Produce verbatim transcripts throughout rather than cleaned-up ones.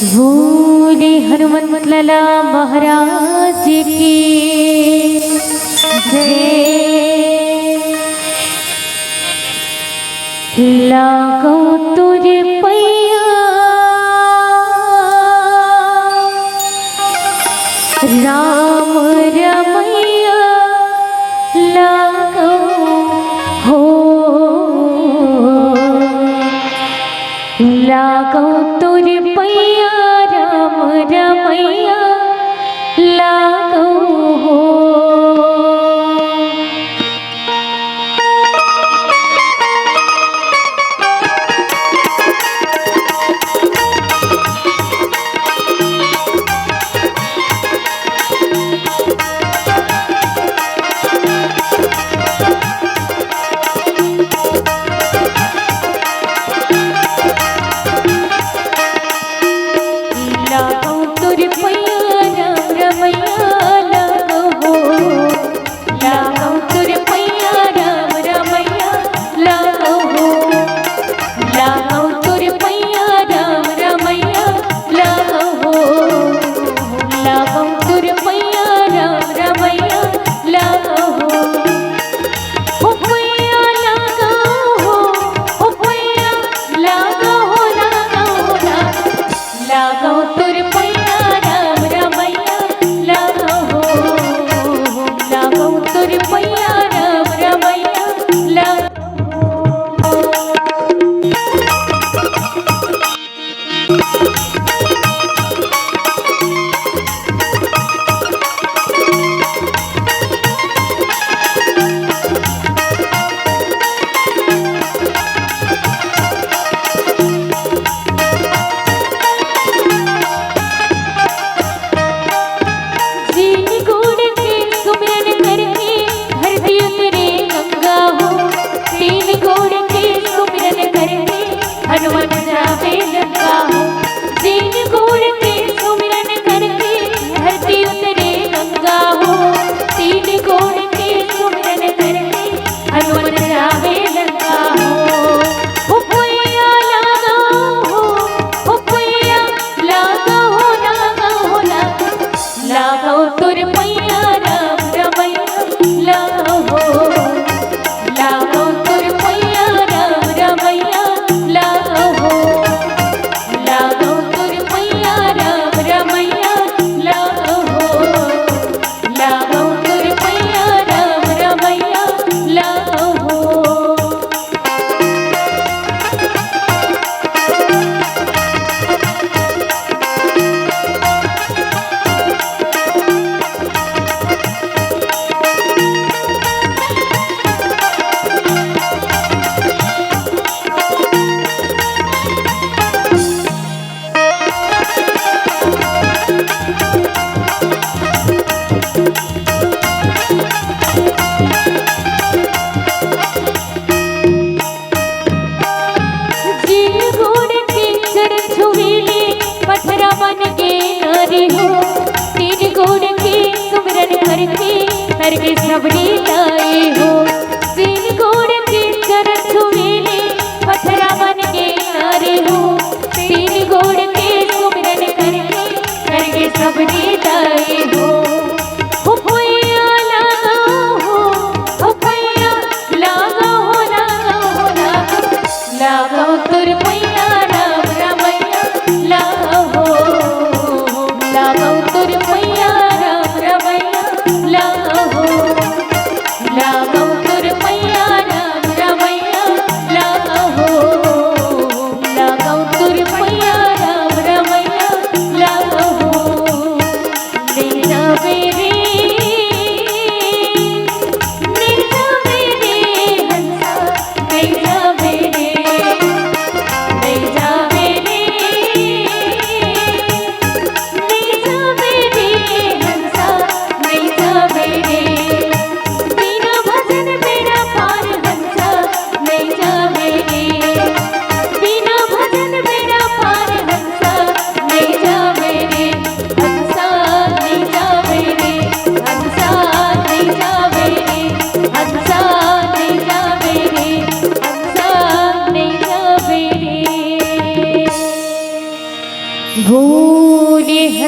बोले हनुमंत लाला महाराज की जय। लागो तोर पैया राम रमैया, लागो हो। लागो तोर पैया राम रमैया, लागो हो। लागो तोर पैया राम रमैया, लागो हो। लागो तोर पैया राम रमैया, लागो हो। लागो तोर पैया राम रमैया, लागो हो। लागो तोर पैया राम रमैया, लागो हो। ओ पैया लागो हो, ओ पैया लागो हो, लागो हो, लागो। लागो तोर पैया राम रमैया, लागो हो। लागो तोर पैया राम रमैया, लागो हो। तीन गुण के सुमिरन करके धरती उतरे गंगा हो। तीन गुण के सुमिरन करके हनुमत जावे लंका हो। तीन गुण के सुमिरन करके धरती उतरे गंगा हो। तीन गुण के सुमिरन करके हनुमत जावे लंका हो। ओ पैया लागो हो, ओ पैया लागो हो, लागो हो, लागो। लागो तोर पैया राम रमैया, लागो हो। लागो तोर पैया राम रमैया, लागो हो। लागो तोर पैया राम रमैया, लागो हो। लागो तोर पैया राम रमैया, लागो हो। जिन गुण के चरण छुवेले, पथरा मन के नारी हो। तीन गुण के सुमिरन करके, हर के सबरी लाई हो। जिन गुण के चरण छुवेले, पथरा मन के नारी हो। तीन गुण के सुमिरन करके, हर के सबरी लाई हो। ओ पैया लागो हो, ओ पैया लागो हो, लागो हो, लागो। लागो तोर पैया राम रमैया, लागो हो। लागो तोर पैया राम रमैया, लागो हो। लागो तोर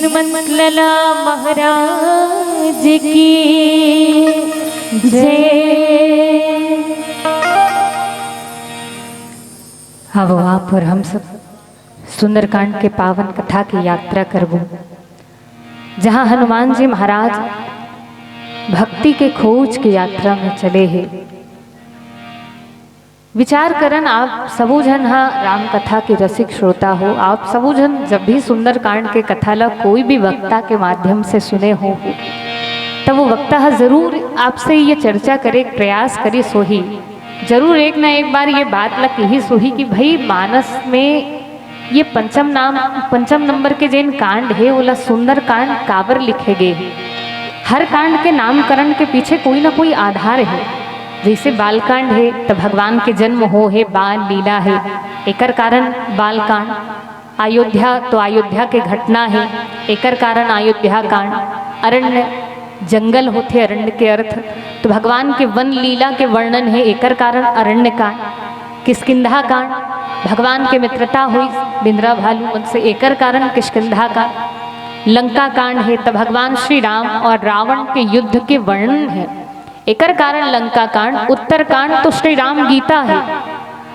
मंतलला महाराज की जय। आवो आप और हम सब सुंदरकांड के पावन कथा की यात्रा करबो, जहाँ हनुमान जी महाराज भक्ति के खोज की यात्रा में चले हे। विचार करन, आप सबो झन ह राम कथा के रसिक श्रोता हो। आप सबो झन जब भी सुंदरकांड के कथा ला कोई भी वक्ता के माध्यम से सुने हो, तब वो वक्ता ह जरूर आपसे ये चर्चा करे के प्रयास करिस होही, जरूर एक ना एक बार ये बात ला कहिस होही कि भाई, मानस में ये पंचम नाम, पंचम नंबर के जेन कांड हे, ओला सुंदरकांड काबर लिखे गे हे। हर कांड के नामकरण के पीछे कोई ना कोई आधार हे। जैसे बालकांड हे, त भगवान के जन्म हो हे, बाल लीला हे, एकर कारण बालकांड। अयोध्या, तो अयोध्या के घटना हे, एकर कारण अयोध्या कांड। अरण्य, जंगल होथे अरण्य के अर्थ, तो भगवान के वन लीला के वर्णन हे, एकर कारण अरण्य कांड। किष्किंधा कांड, भगवान के मित्रता हुई इंद्रा भालू मन से, एकर कारण किष्किंधा कांड। लंका कांड हे, त भगवान श्री राम और रावण के युद्ध के वर्णन हे, एकर कारण लंका कांड। उत्तर कांड तो श्री राम गीता हे,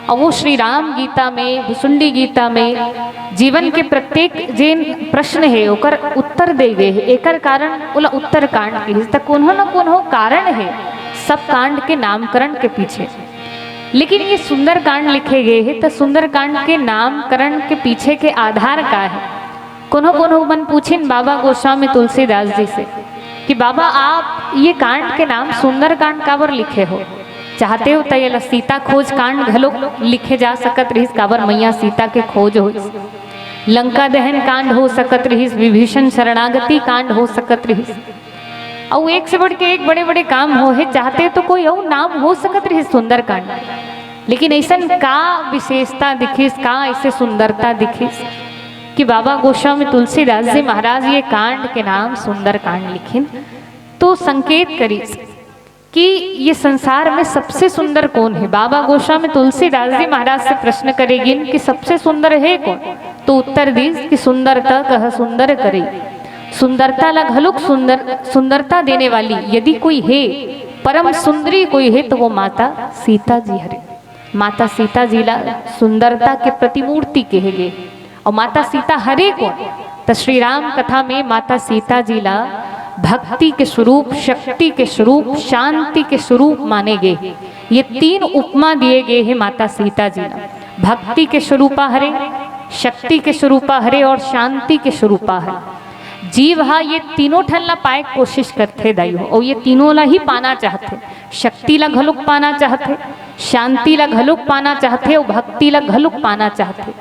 और वो श्री राम गीता में, भुसुंडी गीता में जीवन के प्रत्येक जेन प्रश्न हे, ओकर उत्तर दे गे हे, एकर कारण ओला उत्तर कांड कहिस। त कोनो न कोनो कारण हे सब कांड के नामकरण के पीछे। लेकिन ये सुंदरकांड लिखे गे हे, त सुंदरकांड के नामकरण के पीछे के आधार का हे? कोनो कोनो मन पूछिन बाबा गोस्वामी तुलसीदास जी से कि बाबा, आप ये कांड के नाम सुंदरकांड काबर लिखे हो? चाहते हो त एला सीता खोज कांड घलो लिखे जा सकत रहिस, काबर मैया सीता के खोज होइस। लंका दहन कांड हो सकत रहिस, विभीषण शरणागति कांड हो सकत रहिस, अउ एक से बढ़ के एक बड़े-बड़े काम हो हे, चाहते तो कोई अउ नाम हो सकत रहिस सुंदरकांड। लेकिन अइसन का विशेषता दिखिस, का अइसे सुंदरता दिखिस कि बाबा गोस्वामी तुलसीदास जी महाराज ये कांड के नाम सुंदरकांड लिखिन? तो संकेत करिस कि ये संसार में सबसे सुंदर कौन है। बाबा गोस्वामी तुलसीदास जी महाराज से प्रश्न करे गिन कि सबसे सुंदर है कौन, तो उत्तर दिस कि सुंदरता कह सुंदर करे। सुंदरता ला घलोक सुंदर, सुंदरता देने वाली यदि कोई है, परम सुंदरी कोई है, तो वो माता सीता जी हरे। माता सीता जी ला सुंदरता के प्रतिमूर्ति कहे गे। और माता सीता हरे कौन? तो श्री राम कथा में माता सीता जी ला भक्ति के स्वरूप, शक्ति के स्वरूप, शांति के स्वरूप माने गे। ये तीन उपमा दिए गे हे माता सीता जी ला। भक्ति के स्वरूपा हरे, शक्ति के स्वरूपा हरे और शांति के स्वरूपा हरे। जीव हा ये तीनों ठन ला पाए के कोशिश करथे दाई हो, और ये तीनों ला ही पाना चाहथे। शक्ति ला घलोक पाना चाहथे, शांति ला घलोक पाना चाहथे, और भक्ति ला घलोक पाना चाहथे।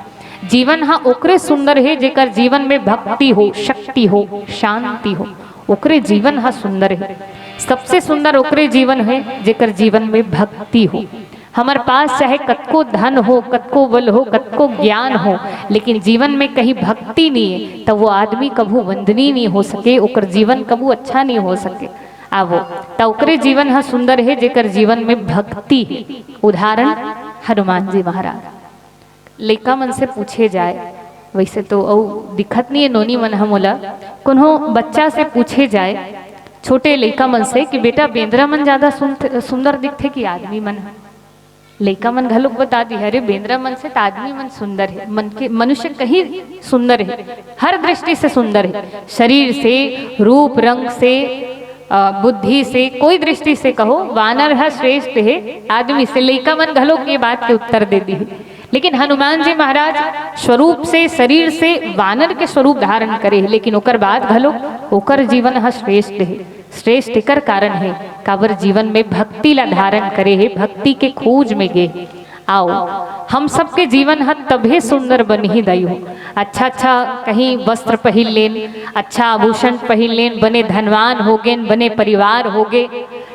जीवन हा ओकरे सुंदर हे जेकर जीवन में भक्ति हो, शक्ति हो, शांति हो, ओकरे जीवन हा सुंदर हे। सबसे सुंदर ओकरे जीवन हे जेकर जीवन में भक्ति हो। हमर पास चाहे कतको धन हो, कतको बल हो, कतको ज्ञान हो, लेकिन जीवन में कहीं भक्ति नहीं है, तो वो आदमी कभू वंदनीय नहीं हो सके, ओकर जीवन कभू अच्छा नहीं हो सके। आवो, त ओकरे जीवन ह सुंदर हे जेकर जीवन में भक्ति हे। उदाहरण हनुमान जी महाराज। लइका मन से पूछे जाए, वैसे तो अउ दिखत नहीं है नोनी मन ह मोला, कोनो बच्चा से पूछे जाए, छोटे लइका मन से कि बेटा, बेंदरा मन ज्यादा सुन-, सुंदर दिखथे कि आदमी मन ह? लइका मन घलोक बता दी, अरे बेंदरा मन से त आदमी मन सुंदर हे, मन के, मनुष्य कहीं सुंदर हे, हर दृष्टि से सुंदर हे, शरीर से, रूप रंग से, अ, बुद्धि से, कोई दृष्टि से कहो, वानर ह श्रेष्ठ हे आदमी से। लइका मन घलोक ये बात के उत्तर दे दी हे। लेकिन हनुमान जी महाराज स्वरूप से, शरीर से वानर के स्वरूप धारण करे हे, लेकिन ओकर बाद घलोक ओकर जीवन ह श्रेष्ठ हे। श्रेष्ठ एकर कारण हे, काबर जीवन में भक्ति ला धारण करे हे, भक्ति के खोज में गे हे। आओ, हम सबके जीवन ह तभे सुंदर बनही दाई हो। अच्छा अच्छा कहीं वस्त्र पहिर लेन, अच्छा आभूषण पहिर लेन, बने धनवान हो गेन, बने परिवार हो गे,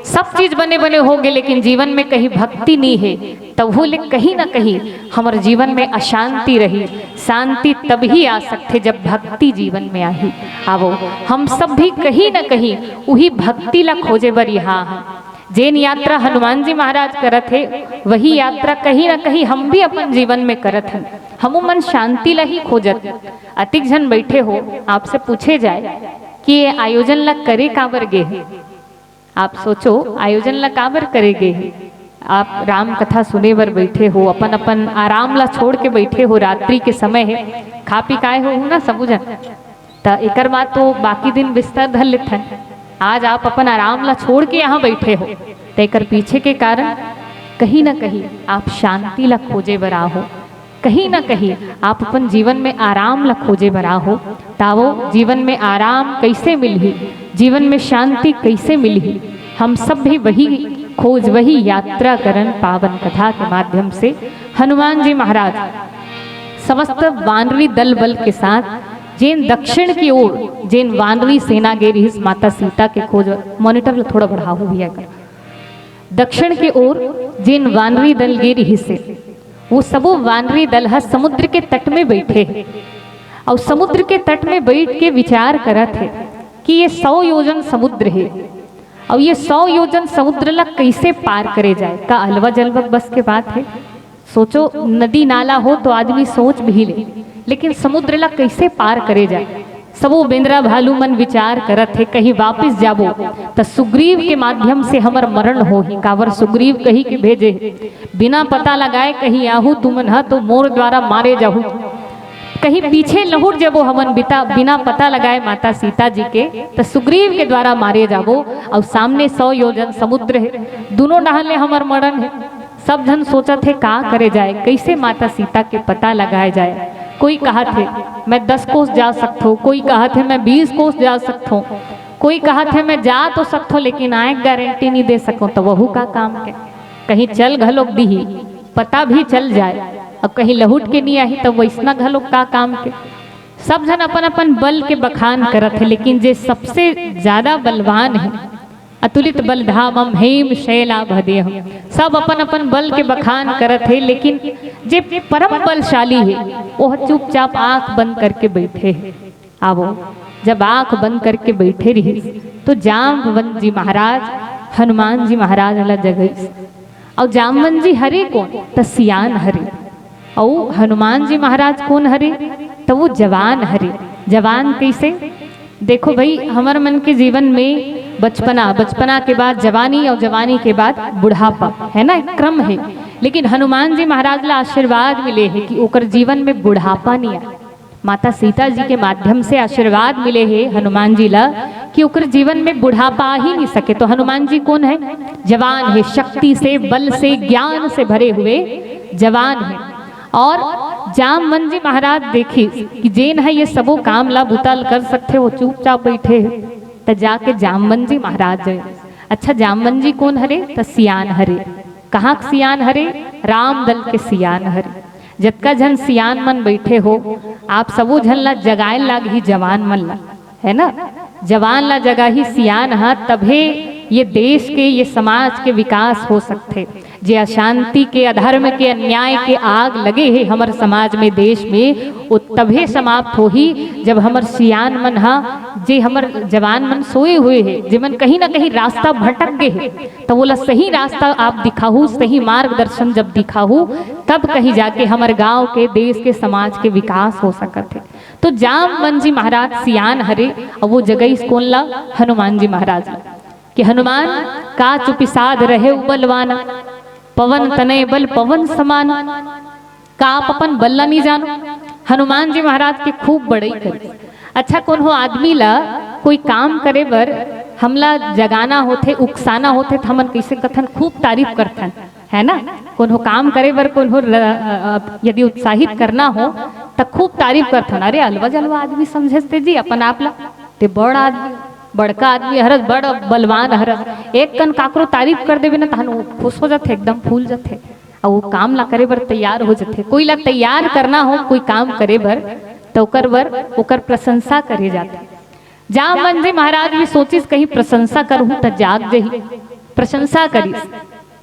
सब चीज बने बने हो गे, लेकिन जीवन में कहीं भक्ति नहीं हे, तभो ले कहीं ना कहीं हमर जीवन में अशांति रही। शांति तभी आ सकथे जब भक्ति जीवन में आही। आवो, हम सब भी कहीं ना कहीं उही भक्ति ला खोजे बर यहाँ हैं। जेन यात्रा हनुमान जी महाराज करत हे, वही यात्रा कहीं ना कहीं हम भी अपन जीवन में करत हन। हमू मन शांति ला ही खोजत। अतिक झन बैठे हो, आपसे पूछे जाए कि ये आयोजन ला करे काबर गे हे? आप सोचो, आयोजन ला काबर करे गे हे? आप राम कथा सुने बर बैठे हो, अपन अपन आराम ला छोड़ के बैठे हो, रात्रि के समय हे, खा पी के आए हो ना सबू झन। त एकर बाद तो बाकी दिन बिस्तर धर लेथन। आज आप अपन आराम ला छोड़ के यहाँ बैठे हो, त एकर पीछे के कारण कहीं ना कहीं आप शांति ला खोजे बर आहो, कहीं ना कहीं आप अपन जीवन में आराम ला खोजे बर आहो। तावो जीवन में आराम कैसे मिलही, जीवन में शांति कैसे मिलही, हम सब भी वही खोज, वही यात्रा करन पावन कथा के माध्यम से। हनुमान जी महाराज समस्त वानरी दल बल के साथ जेन दक्षिण की ओर जेन वानरी सेना गे रिहिस माता सीता के खोज, मॉनिटर ला थोड़ा बढ़ाहू भैया का। दक्षिण के ओर जेन वानरी दल गे रिहिस हे, वो सबो वानरी दल ह समुद्र के तट में बैठे हे। अउ समुद्र के तट में बैठ के विचार करत हे कि ये सौ योजन समुद्र हे, अउ ये सौ योजन समुद्र ला कैसे पार करे जाए। का अलवा जलवा बस के बात हे? सोचो, नदी नाला हो तो आदमी सोच भी ले, लेकिन समुद्र ला कैसे पार करे जाए? सबो बेंदरा भालू मन विचार करत हे, कहीं वापिस जाबो त सुग्रीव के माध्यम से हमर मरण होही। काबर सुग्रीव कही के भेजे हे, बिना पता लगाए कहीं आहू तुमन ह तो मोर द्वारा मारे जाहू। कहीं पीछे लहुट जबो हमन बिता, बिना पता लगाए माता सीता जी के, त सुग्रीव के द्वारा मारे जाबो। अउ सामने सौ योजन समुद्र हे, दुनों डहान ले हमर मरण हे। सब झन सोचत हे का करे जाए, कैसे माता सीता के पता लगाए जाए। कोई कहत हे मैं दस कोस जा सकथो, कोई कहत हे मैं बीस कोस जा सकथो, कोई कहत हे मैं जा तो सकथो लेकिन आए गारंटी नहीं दे सको, त वहू का काम के? कहीं चल घलोक दिही, पता भी चल जाए, अब कहीं लहुट के नहीं आही, तब वैसना घलोक का काम के? सब झन अपन अपन बल के बखान करत हे, लेकिन जे सबसे ज्यादा बलवान हे, अतुलित बल धामम हेम शैलाभ देहम, सब अपन अपन बल के बखान करत हे, लेकिन जे परम बलशाली हे, ओह चुपचाप आंख बंद करके बैठे हे। आवो, जब आंख बंद करके बैठे रहिस, तो जामवंत जी महाराज हनुमान जी महाराज ला जगइस। अउ जामवंत जी हरे कोन? त सियान हरे। अउ हनुमान जी महाराज कोन हरे? त वो जवान हरे। जवान कैसे? देखो भाई, हमर मन के जीवन में बचपना, बचपना के बाद जवानी अउ जवानी के बाद बुढ़ापा, है ना, एक क्रम है। लेकिन हनुमान जी महाराज ला आशीर्वाद मिले हे कि ओकर जीवन में बुढ़ापा नहीं आए। माता सीता जी के माध्यम से आशीर्वाद मिले हे हनुमान जी ला कि ओकर जीवन में बुढ़ापा आ ही नहीं सके। तो हनुमान जी कोन है? जवान है, शक्ति से, बल से, ज्ञान से भरे हुए जवान है। और जामवंत जी महाराज देखिस कि जेन ह ये सबो काम ला बुता ल कर सकथे, वो चुपचाप बैठे हे। त जाके जामवंत जी महाराज गए। अच्छा, जामवंत जी कोन हरे? त सियान हरे। कहाँ के सियान हरे? राम दल के सियान हरे। जतका झन सियान मन बैठे हो, आप सबो झन ला जगाए लागही जवान मन ला, है ना? जवान ला जगाही सियान ह, तभे ये देश के, ये समाज के विकास हो सकथे। जे अशांति के, अधर्म के, अन्याय के आग लगे हे हमर समाज में, देश में, वो तभे समाप्त होही जब हमर सियान मन ह, जे हमर जवान मन सोए हुए हे, जेमन कहीं ना कहीं रास्ता भटक गए हे, त वोला सही रास्ता आप दिखाहू, सही मार्गदर्शन जब दिखाहू, तब कहीं जाके हमर गांव के, देश के, समाज के विकास हो सकत हे। तो जामवंत जी महाराज सियान हरे, अउ वो जगइस कोन ला? हनुमान जी महाराज ला। कि हनुमान, का चुपिसाद रहे बलवाना, पवन तनय बल पवन समान। का आप अपन बल ला नहीं जानो? हनुमान जी महाराज के खूब बड़ाई करी। अच्छा, कोनो आदमी ला कोई काम करे बर हमला जगाना होथे, उकसाना होथे, त हमन कैसे कथन? खूब तारीफ करथन, है ना? कोनो काम करे बर, कोनो र-, अ, यदि उत्साहित करना हो, त खूब तारीफ करथन। अरे, अलवा जलवा आदमी समझे ते जी अपन आप ला, ते बड़ आदमी, बड़का आदमी हरस, बड़ बलवान हरस। एक कन काकरो तारीफ कर देबे ना, तहन वो खुश हो जाथे, एकदम फूल जाथे, अउ वो काम ला करे बर तैयार हो जाथे। कोई ला तैयार करना हो कोई काम करे बर, त ओकर बर ओकर प्रशंसा करे जाथे। जामवंत जी महाराज भी सोचिस, कहीं प्रशंसा करहूं त जाग जही। प्रशंसा करिस,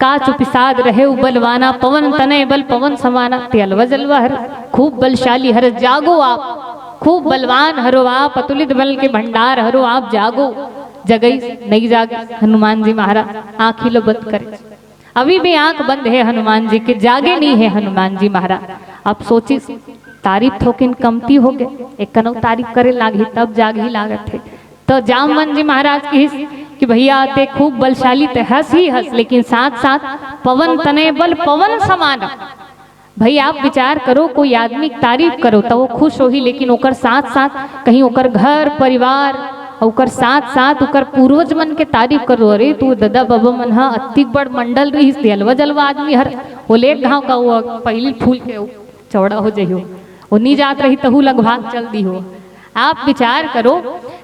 का चुपिसाद रहे बलवाना, पवन तनय बल पवन समाना। ते अलवा जलवा हर, खूब बलशाली हर, जागो आप, खूब बलवान हरो आप, अतुलित बल के भंडार हरो आप, जागो। जगइस, नइ जागे हनुमान जी महाराज, आँखी ल बंद करे। अभी भी आँख बंद हे हनुमान जी के, जागे नइ हे हनुमान जी महाराज। अब सोचिस, तारीफ थोकिन कमती होगे, एक कनऊ तारीफ करे लागही तब जागही लागत हे। त जामवंत जी महाराज किहिस कि भइया, ते खूब बलशाली ते हस ही हस, लेकिन साथ साथ पवन तनय बल पवन समान। भई, आप विचार करो, कोई आदमी के तारीफ करो त वो खुश होही, लेकिन ओकर साथ साथ कहीं ओकर घर परिवार, ओकर साथ साथ ओकर पूर्वज मन के तारीफ करो। अरे, तोर ददा बबा मन ह अतिक बड़ मंडल रहिस, ते अलवा जलवा आदमी हर, वो लेक घाव का वो पहिली फूल के चौड़ा हो जइहो, वो नी जात रही तहू लगभग चल दिहो। आप विचार करो,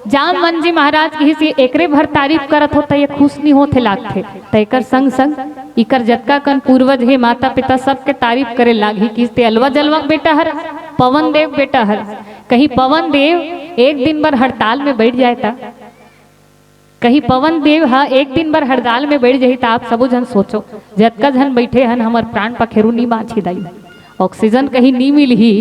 जामवंत जी महाराज किहिस, ये एकरे भर तारीफ करत हो त ये खुश नइ होत हे लागथे। त एकर संग संग इकर जतका कन पूर्वज हे, माता पिता, सबके तारीफ करे लागही, किहिस ते अलवा जलवा के बेटा हर, पवन देव के बेटा हर। कहीं पवन देव एक दिन बर हड़ताल में बइठ जाय त, कहीं पवन देव ह एक दिन बर हड़ताल में बइठ जही त आप सबो झन सोचो, जतका झन बइठे हन, हमर प्राण पखेरु नी बाँचही दाई, ऑक्सीजन कहीं नी मिलही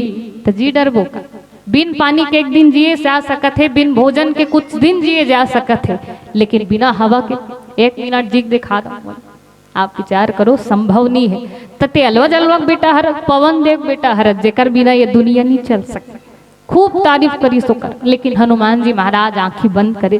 त जी डरबो का? बिन पानी के एक दिन जिए जा सकत हे, बिन भोजन के कुछ दिन जिए जा सकत हे, लेकिन बिना हवा के एक मिनट जी के देखा दो। आप विचार करो, संभव नइ हे। त ते अलवा जलवा के बेटा हर, पवन देव के बेटा हर, जेकर बिना ये दुनिया नइ चल सकत। खूब तारीफ करिस ओकर, लेकिन हनुमान जी महाराज आँखी बंद करे।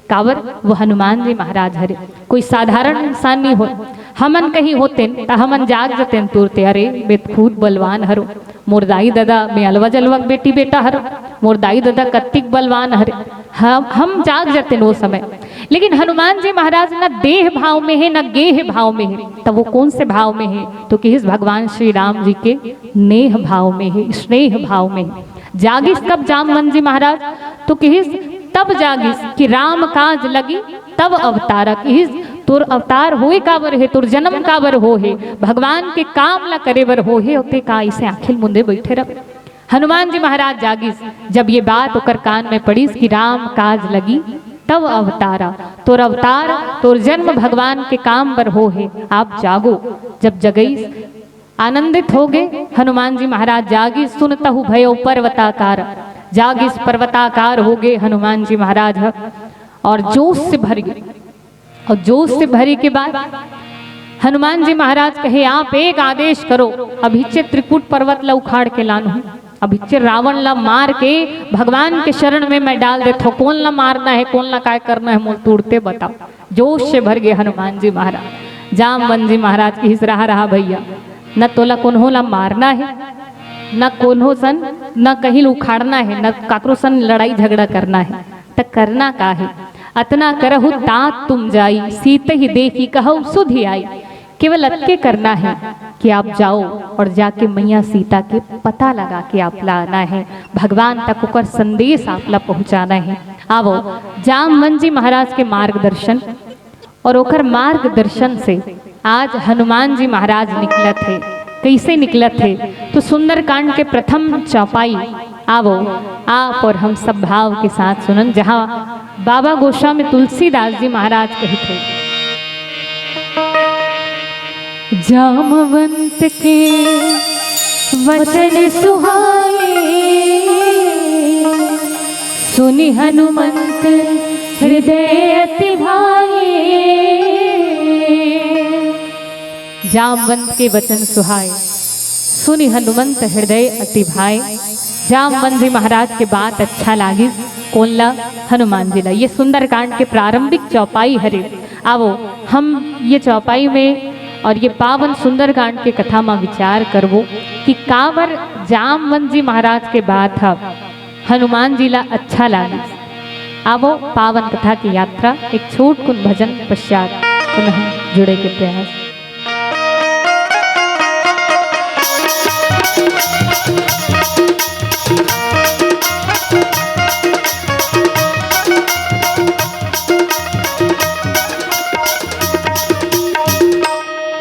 काबर? वो हनुमान जी महाराज हरे, कोई साधारण इंसान नइ होय। हमन कहीं होतेन त हमन जाग जतेन तुरते, अरे, मैं त खुद बलवान हरो, मोर दाई ददा, मैं अलवा जलवा के बेटी बेटा हरो, मोर दाई ददा कतिक बलवान हरे, हम, हम जाग जतेन वो समय। लेकिन हनुमान जी महाराज न देह भाव में हे, न गेह भाव में हे, त वो कोन से भाव में हे? त किहिस भगवान श्री राम जी के नेह भाव में हे, स्नेह भाव में हे। जागिस कब जामवंत जी महाराज? त किहिस तब जागिस कि राम काज लगी तब अवतारा। किहिस तोर अवतार होय काबर हे, तोर जन्म काबर हो हे, भगवान के काम ला करे बर हो हे, अउ ते का अइसे आँखी ल मुंदे बइठे रह? हनुमान जी महाराज जागिस, जब ये बात ओकर कान में पड़िस कि राम काज लगी तब अवतारा, तोर अवतार, तोर जन्म भगवान के काम बर हो हे, आप जागो। जब जगइस, आनंदित हो गे हनुमान जी महाराज, जागिस सुनतहु भयो पर्वताकार, जागिस पर्वताकार हो गे हनुमान जी महाराज ह, और जोश से भर गे। और जोश से भरे के बाद हनुमान जी महाराज कहे, आप एक आदेश करो, अभिच्चे त्रिकूट पर्वत ला उखाड़ के लानहूं, अभिच्चे रावण ला मार के भगवान के शरण में मैं डाल देथों। कोन ला मारना हे, कोन ला काय करना हे, मोला तुरते बताओ। जोश से भर गे हनुमान जी महाराज। जामवंत जी महाराज किहिस, रहा, रहा भइया, न तोला कोनो ला मारना हे, न कोनो सन, न कहीं ल उखाड़ना हे, न काकरो सन लड़ाई झगड़ा करना हे, त करना का हे? अतना करहु तात तुम जाई, सीतहि देखि कहउ सुधि आई। केवल अतके करना हे कि आप जाओ और जाके मैया सीता के पता लगा के आप ला आना हे, भगवान तक ओकर संदेश आप ला पहुँचाना हे। आवो, जामवंत जी महाराज के मार्गदर्शन और ओकर मार्गदर्शन से आज हनुमान जी महाराज निकलत हे। कइसे निकलत हे? त सुंदरकांड के प्रथम चौपाई, आवो, आप और हम सब भाव के साथ सुनन, जहाँ बाबा गोस्वामी तुलसीदास जी महाराज कहिथे, जामवंत के वचन सुहाए, सुनि हनुमंत हृदय अति भाए। जामवंत के वचन सुहाए, सुनि हनुमंत हृदय अति भाए। जामवंत जी महाराज के बात अच्छा लागिस। कोन ला? हनुमान जी ला। ये सुंदरकांड के प्रारंभिक चौपाई हरे। आवो, हम ये चौपाई में और ये पावन सुंदरकांड के कथा में विचार करबो कि काबर जामवंत जी महाराज के बात ह हनुमान जी ला अच्छा लागिस। आवो, पावन कथा की यात्रा एक छोटकुन भजन पश्चात पुनः जुड़े के प्रयास।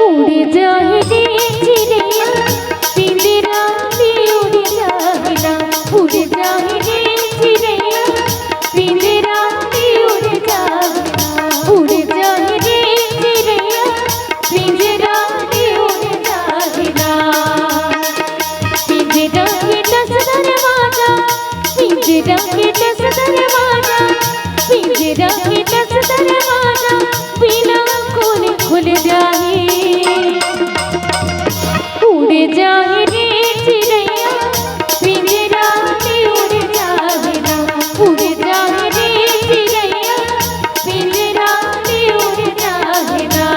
उड़ जाहि रे चिरैया, पिंजरा में उड़ जाहि ना। उड़ जाहि रे चिरैया, पिंजरा में उड़ जाहि ना। उड़ जाहि रे चिरैया, पिंजरा में उड़ जाहि ना। पिंजरा के टस दरवाजा, पिंजरा के टस दरवाजा, पिंजरा के टस जाए रे चिरैया, पिंजरा ले उड़ जाए ना, उड़ जाए रे चिरैया, पिंजरा ले उड़ जाए ना।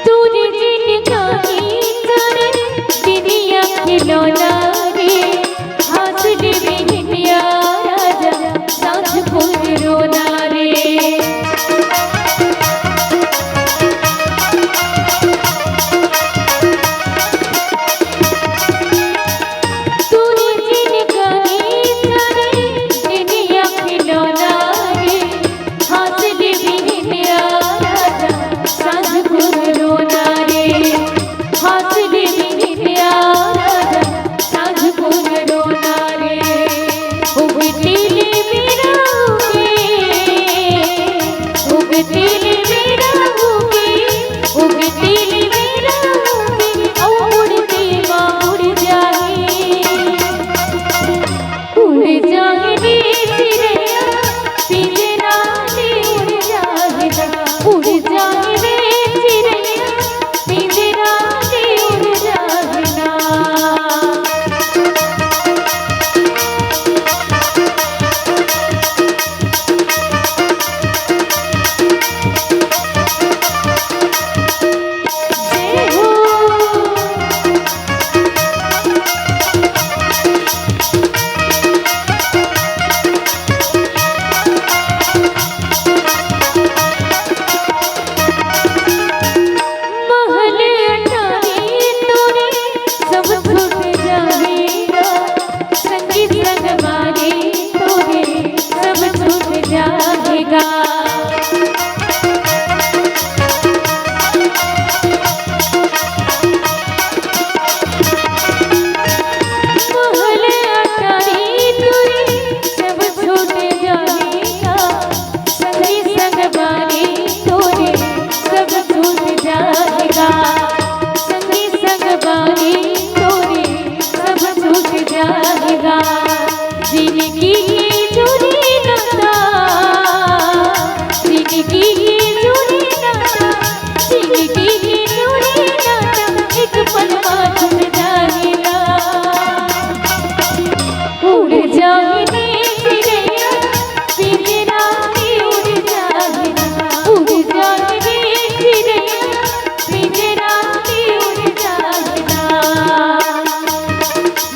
तोरे जिनगानी तोरे दुनिया खिलौना रे, हंस ले बिहनिया राजा, सांझ भोर रोना रे। तोरे जिनगानी तोरे दुनिया खिलौना रे, हंस ले बिहनिया राजा, सांझ भोर रोना रे। हंस ले बिहनिया राजा, सांझ भोर रोना रे। उगती ले मेरा उगे, उगती ले मेरा उगे, उगती ले मेरा उगे, औ उड़ती माँ उड़ जाए। उड़ जाए रे चिरैया, पिंजरा ले उड़ जाए ना, उड़ जाए रे चिरैया, पिंजरा ले उड़ जाए ना। जय हो। महल अटारी तोरे सब छूट जाएगा, संगी संगवारी तोरे सब छूट जाएगा। महल अटारी तोरे सब छूट जाएगा, संगी संगवारी तोरे सब छूट जाएगा, संगी संगवारी तोरे सब छूट जाएगा। जिनगी के जुड़ी नाता, जिनगी के जुड़ी नाता, जिनगी के जुड़ी नाता, एक पल मा छूट जाएगा। उड़ जाए रे चिरैया, पिंजरा ले उड़ जाए ना, उड़ जाए रे चिरैया, पिंजरा ले उड़ जाए ना।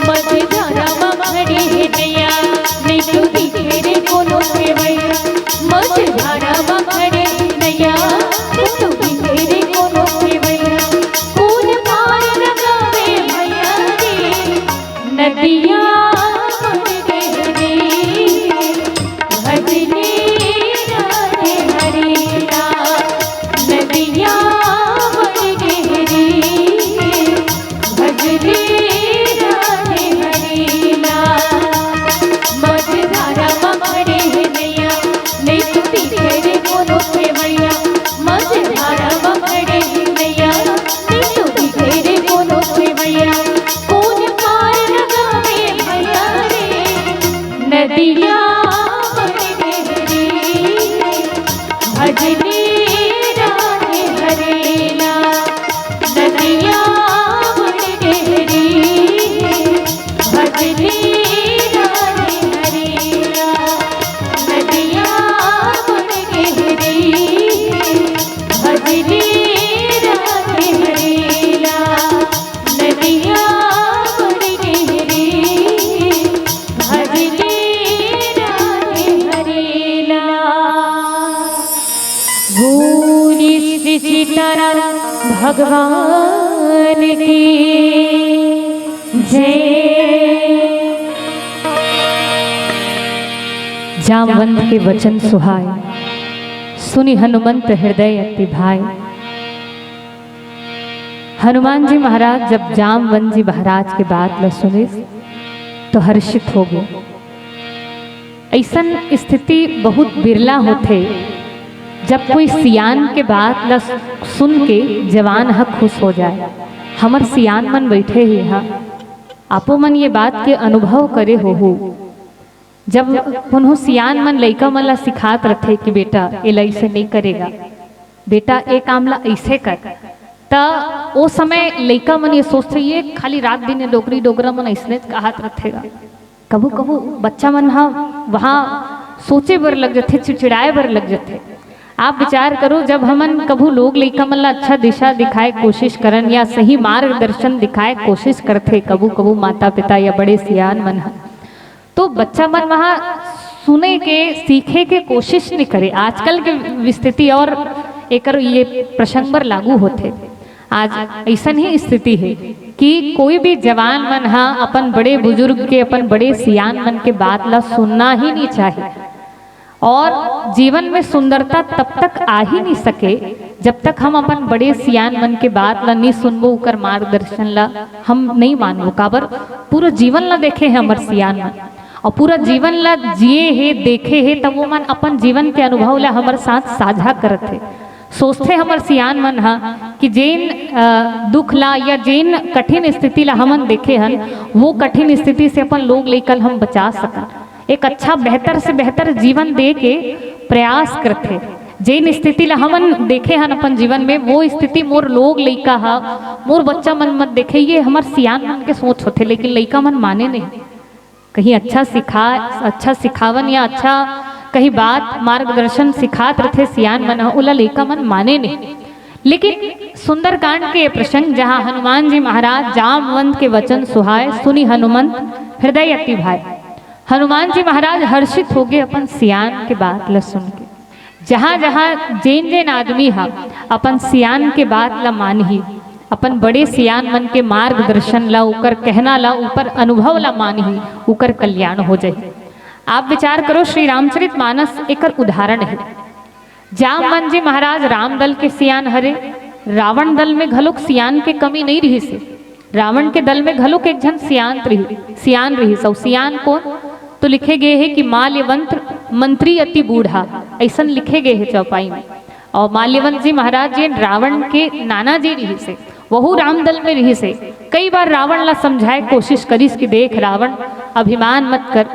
मझधारा मा खड़े हे नैया, नइ तो दिखे रे कोनो खेवैया। मझधारा मा खड़े हे नैया, नइ तो दिखे रे कोनो खेवैया। कोन पार लगावे भैया रे, नदिया बन गे रे, भजनी राधे हरे राम। नदिया बन गे रे, भजनी राधे हरे राम। मझधारा मा खड़े हे नैया, नइ तो दिखे रे कोनो खेवैया। मझधारा मा खड़े हे नैया, नइ तो दिखे रे कोनो खेवैया। कोन पार लगावे भैया रे, नदिया बन गे रे, भजनी राधे हरे राम। नदिया बन गे रे, भजनी राधे हरे राम। नदिया बन गे रे, भजनी राधे हरे राम। नदिया बन गे रे, भजनी राधे हरे राम। बोलिए श्री सीताराम भगवान की जय। जामवंत के वचन सुहाय, सुनि हनुमंत हृदय अति भाय। हनुमान जी महाराज जब जामवन जी महाराज के बात ल सुनिस तो हर्षित हो गए। ऐसन स्थिति बहुत बिरला होथे, जब कोई सियान के बात ल सुन के जवान ह खुश हो जाए। हमर सियान मन बैठे हे यहाँ, आपो मन ये बात के अनुभव करे होहू। जब कोनो सियान मन लइका मन ला सिखात रथे कि बेटा, एला ऐसे नहीं करेगा, बेटा, ए काम ला ऐसे कर, त ओ समय लइका मन ये सोचथे, ये खाली रात दिन ये डोकरी डोकरा मन ऐसने कहत रथे गा। कभू कभू बच्चा मन ह वहाँ सोचे बर लग जथे, चिड़चिड़ाए बर लग जथे। आप विचार करो, जब हमन कभू लोग लइका मन ला अच्छा दिशा दिखाए कोशिश करन या सही मार्गदर्शन दिखाए कोशिश करथे, कभू कभू माता पिता या बड़े सियान मन ह, तो बच्चा मन वहाँ सुने के, सीखे के कोशिश नहीं करे। आजकल के स्थिति और एकर ये प्रसंग बर लागू होथे। आज ऐसन ही स्थिति है कि कोई भी जवान मन हा अपन बड़े बुजुर्ग के, अपन बड़े सियान मन के बात ला सुनना ही नहीं चाहे। और जीवन में सुंदरता तब तक आ ही नहीं सके, जब तक हम अपन बड़े सियान मन के बात ला नहीं सुनबो, उकर मार्गदर्शन ला हम नहीं मानबो। काबर? पूरा जीवन ला देखे हैं हमर सियान मन, और पूरा जीवन ला जिए हे, देखे हे, तब वो मन अपन जीवन के अनुभव ला हमर साथ साझा करत हे। सोचथे हमर सियान मन हा कि जेन, अ, दुख ला या जेन कठिन स्थिति ला हमन देखे हन, वो कठिन स्थिति से अपन लोग लइका ल हम बचा सकन। एक अच्छा, बेहतर से बेहतर जीवन दे के प्रयास करथे। जेन स्थिति ला हमन देखे हन अपन जीवन में, वो स्थिति मोर लोग लइका हा, मोर बच्चा मन मत देखे, ये हमर सियान मन के सोच होथे, लेकिन लइका मन माने नहीं। कहीं अच्छा सिखा, अच्छा सिखावन या अच्छा कहीं बात, मार्गदर्शन सिखात रथे सियान मन ह, ओला लइका मन माने नहीं। लेकिन सुंदरकांड के ये प्रसंग, जहाँ हनुमान जी महाराज जामवंत के वचन सुहाए, सुनि हनुमंत हृदय अति भाए। हनुमान जी महाराज हर्षित हो गए अपन सियान के बात ल सुन के। जहाँ जहाँ जेन जेन आदमी हा अपन सियान के बात ला मानही, अपन बड़े सियान मन के मार्गदर्शन ला, उकर कहना ला, उपर अनुभव ला मानही, उकर कल्याण हो जाही। आप विचार करो, श्री रामचरित मानस एकर उदाहरण है। जामवन जी महाराज राम दल के सियान हरे, रावण दल में घलोक सियान के कमी नहीं रहिसे। रावण के दल में घलोक एक झन सियान रही, सियान रहिस। अउ सियान कोन? तो लिखे गए है कि माल्यवंत मंत्री अति बूढ़ा, ऐसन लिखे गए है चौपाई में। और माल्यवंत जी महाराज जी रावण के नाना जी रहिसे, वहू राम दल में रहिसे। कई बार रावण ला समझाए कोशिश करिस कि देख रावण, अभिमान मत कर,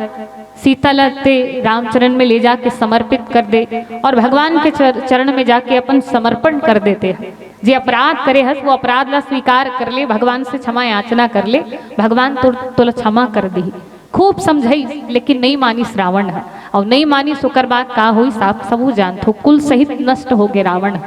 सीता ला ते रामचरण में ले जाके समर्पित कर दे और भगवान के चर-, चरण में जाके अपन समर्पण कर देते हैं। जे अपराध करे हस, वो अपराध ला स्वीकार कर ले, भगवान से क्षमा याचना कर ले, भगवान तो तोला क्षमा कर दी। खूब समझाई, लेकिन नहीं मानिस रावण ह। और नहीं मानिस, ओकर बाद का होइस, आप सबू जानथो, कुल सहित नष्ट हो गए रावण ह।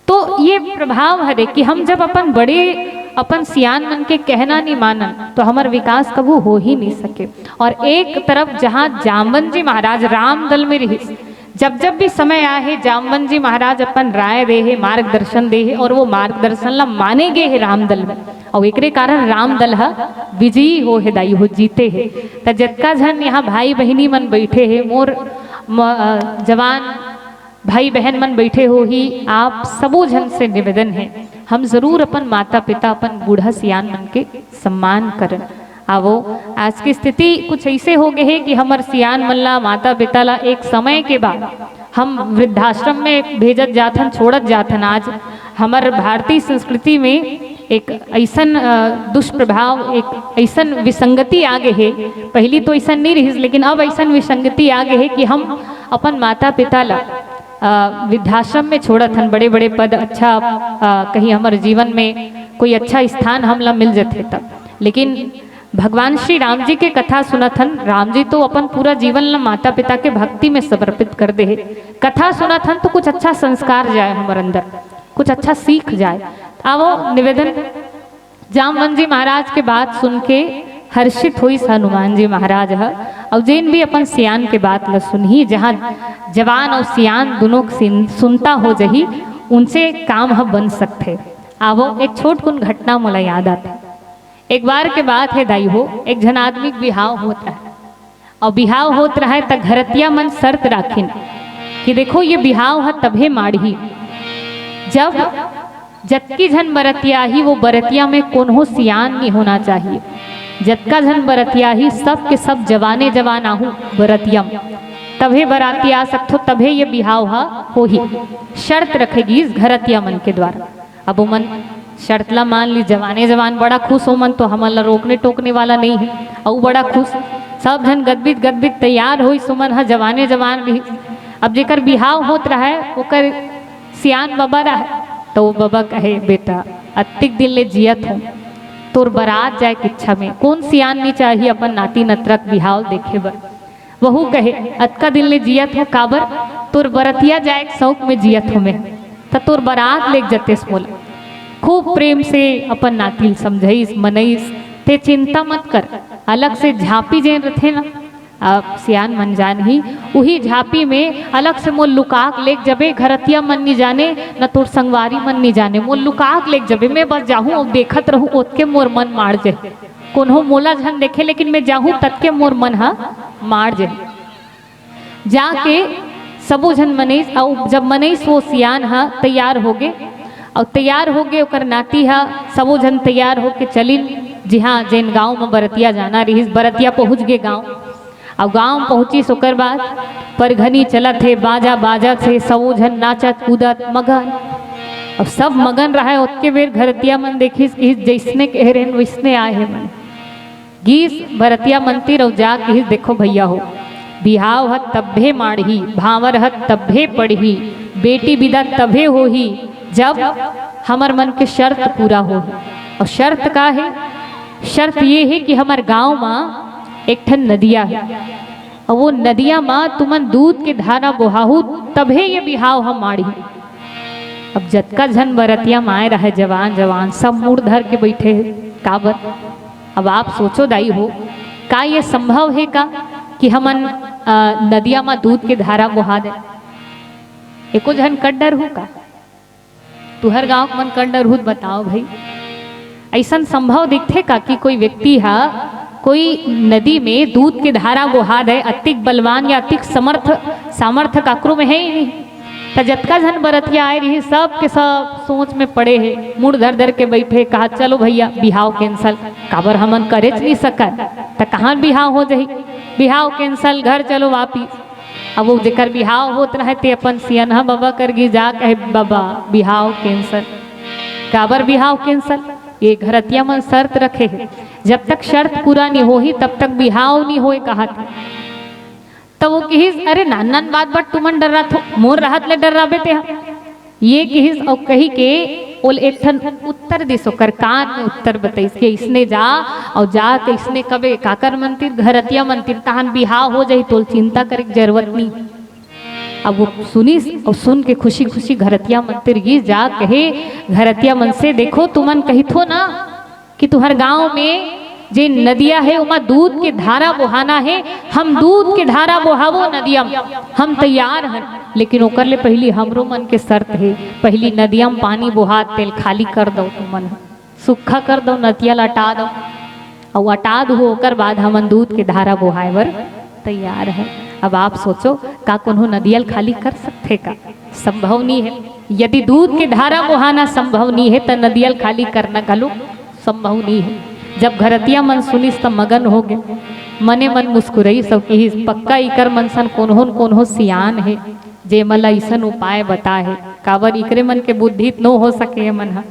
तो ये प्रभाव हरे कि हम जब अपन बड़े, अपन सियान मन के कहना नहीं मानन, तो हमर विकास कभू हो ही नहीं सके। और एक तरफ जहाँ जामवन जी महाराज राम दल में रहिस, जब जब भी समय आए हे, जामवन जी महाराज अपन राय दे हे, मार्गदर्शन दे हे, और वो मार्गदर्शन ला माने गे हे राम दल में, और एकरे कारण राम दल ह विजयी हो हे दाई हो, जीते हे। त जतका झन यहाँ भाई बहिनी मन बैठे हे, मोर म-, अ, जवान भाई बहन मन बैठे हो ही, आप सबो झन से निवेदन है, हम जरूर अपन माता पिता, अपन बूढ़ा सियान मन के सम्मान करन। आवो, आज की स्थिति कुछ ऐसे हो गए है कि हमर सियान मन ला, माता पिता ला एक समय के बाद हम वृद्धाश्रम में भेजत जाथन, छोड़त जाथन। आज हमर भारतीय संस्कृति में एक ऐसन, अ, दुष्प्रभाव, एक ऐसन विसंगति आ गए है। पहली तो ऐसन नहीं रहिस, लेकिन अब ऐसन विसंगति आ गए है कि हम अपन माता पिता ला, अ, वृद्धाश्रम में छोड़त हन, बड़े बड़े पद, अच्छा, अ, कहीं हमर जीवन में कोई अच्छा स्थान हमला मिल जथे तब। लेकिन भगवान श्री राम जी के कथा सुनत हन, राम जी तो अपन पूरा जीवन ला माता पिता के भक्ति में समर्पित कर दे हे। कथा सुनत हन तो कुछ अच्छा संस्कार जाए हमर अंदर, कुछ अच्छा सीख जाए। आवो निवेदन, जामवन जी महाराज के बात सुन के हर्षित होइस हनुमान जी महाराज ह। और जेन भी अपन सियान के बात ल सुनही, जहाँ जवान और सियान दोनों सुनता हो जही, उनसे काम ह बन सकथे। आवो, एक छोट कुन घटना मोला याद आथे। एक बार के बात है दाई हो, एक झन आदमी के बिहाव होत रहे। और बिहाव होत रहे त घरतिया मन शर्त राखिन कि देखो, ये बिहाव ह तभे माड़ही, जब जतकी झन बरतिया ही, वो बरतिया में कोनो सियान नहीं होना चाहिए। जतका झन बरतिया ही, सब के सब जवाने जवान आहू बरतिया में। तभे बराती आ सकथो, तभे ये बिहाव हा होही। शर्त रखे गीस घरतिया मन के द्वारा। अब ओमन शर्त ला मान ली, जवाने जवान बड़ा खुश, ओमन तो हमन ला रोकने टोकने वाला नहीं है। अउ बड़ा खुश, सब झन गदबित गदबित तैयार होइस, ओमन ह जवाने जवान भी। अब जेकर बिहाव होत रहय, ओकर सियान बबा रहय, त वो बबा कहे, "बेटा, अत्तिक दिन ले जियत हों, तोर बरात जाए के इच्छा में कोन सियान नी चाही अपन नाती नतरक बिहाव देखे बर?" वहू कहे, "अतका दिन ले जियत हों, काबर? तोर बरतिया जाए के शौक में जियत हों मैं, त तोर बरात लेग जतेस मोला।" खूब प्रेम से अपन नाती ल समझाइस, मनइस, "ते चिंता मत कर, अलग से झांपी जेन रथे ना, अब सियान मन जानही, उही झांपी में अलग से मोल लुका के लेग जबे, घरतिया मन नी जाने, न तोर संगवारी मन नी जाने, मोल लुका के लेग जबे, मैं बस जाहूं अउ देखत रहूं, ओतके मोर मन माड़ जाही। कोनो मोला झन देखे, लेकिन मैं जाहूं, ततके मोर मन ह माड़ जाही।" जाके सबो झन मनइस, अउ जब मनइस वो सियान ह तैयार होगे, अउ तैयार होगे ओकर नाती ह, सबो झन तैयार होके चलिन, जिहां जेन गांव म बरतिया जाना रिहिस, बरतिया पहुंच गे गांव। अउ गांव पहुंचिस, ओकर बाद परघनी चलत हे, बाजा बाजत हे, सबो झन नाचत कूदत मगन। अब सब मगन रहय, ओतके बेर घरतिया मन देखिस कि जइसने कहे रहेन, वइसने आए हे मन। गीस बरतिया मन तीर अउ जा किहिस, "देखो भइया हो, बिहाव ह तभे माड़ही, भांवर ह तभे पड़ही, बेटी बिदा तभे होही, जब हमर मन के शर्त पूरा होही।" अउ शर्त का हे? शर्त ये हे कि हमर गांव म एक ठन नदिया हे, अउ वो नदिया म तुमन दूध के धारा बोहाहू, तभे ये बिहाव ह माड़ही। अब जतका झन बरतिया म आए रहय, जवान जवान, सब मुड़ धर के बइठे हे। काबर? अब आप सोचो दाई हो, का ये संभव हे का कि हमन, अ, नदिया म दूध के धारा बोहा दे? एको झन कर डरहू का? तुहर गांव के मन कर डरहू त बताव भई। अइसन संभव दिखथे का कि कोई व्यक्ति ह कोई नदी में दूध के धारा बोहा दे? अतिक बलवान या अतिक समर्थ, सामर्थ काकरो में हे ही नहीं। त जतका झन बरतिया आए रिहिस, सब के सब सोच में पड़े हे, मुड़ धर धर के बइठे, कहा, "चलो भइया, बिहाव cancel।" काबर, हमन करेच नहीं सकन, त कहां बिहाव हो जाही? बिहाव cancel, घर चलो वापिस। अब वो जेकर बिहाव होत रहय, ते अपन सियनहा बबा कर गे जा कहे, "बबा, बिहाव cancel।" काबर बिहाव cancel? ये घरतिया मन शर्त रखे हे, जब तक शर्त पूरा नहीं होही, तब तक बिहाव नहीं होए, कहत हे। त वो किहिस, "अरे नान नान बात बर तुमन डर्राथो, मोर रहत ले डर्राबे तेहा।" ये किहिस अउ कहि के ओल एक ठन उत्तर दिस, ओकर कान में उत्तर बतइस कि अइसने जा अउ जा के अइसने कबे काकर मन तीर, घरतिया मन तीर, तहान बिहाव हो जाही, तोल चिंता करे के जरूरत नहीं। अब वो सुनिस अउ सुन के खुशी खुशी घरतिया मन तीर गीस, जा कहे घरतिया मन से, "देखो, तुमन कहिथो ना कि तुहर गांव में जे नदिया हे, ओमा दूध के धारा बोहाना हे, हम दूध के धारा बोहाबो नदिया म, हम तैयार हन, लेकिन ओकर ले पहिली हमरो मन के शर्त हे, पहिली नदिया म पानी बोहा, तेल खाली कर दव तुमन ह, सूखा कर दव, नदिया ल अटा दव, अउ अटा दू, ओकर बाद हमन दूध के धारा बोहाए बर तैयार हन।" अब आप सोचो, का कोनो नदिया ल खाली कर सकथे का? संभव नहीं हे। यदि दूध के धारा बोहाना संभव नहीं हे, त नदिया ल खाली करना घलो संभव नहीं हे। जब घरतिया मन सुनिस त मगन हो गे, मने मन मुस्कुराइस अउ किहिस, "पक्का इकर मन सन कोनो न कोनो सियान हे, जे मन ला अइसन उपाय बताए हे, काबर इकरे मन के बुद्धि त नो हो सके ये मन ह।"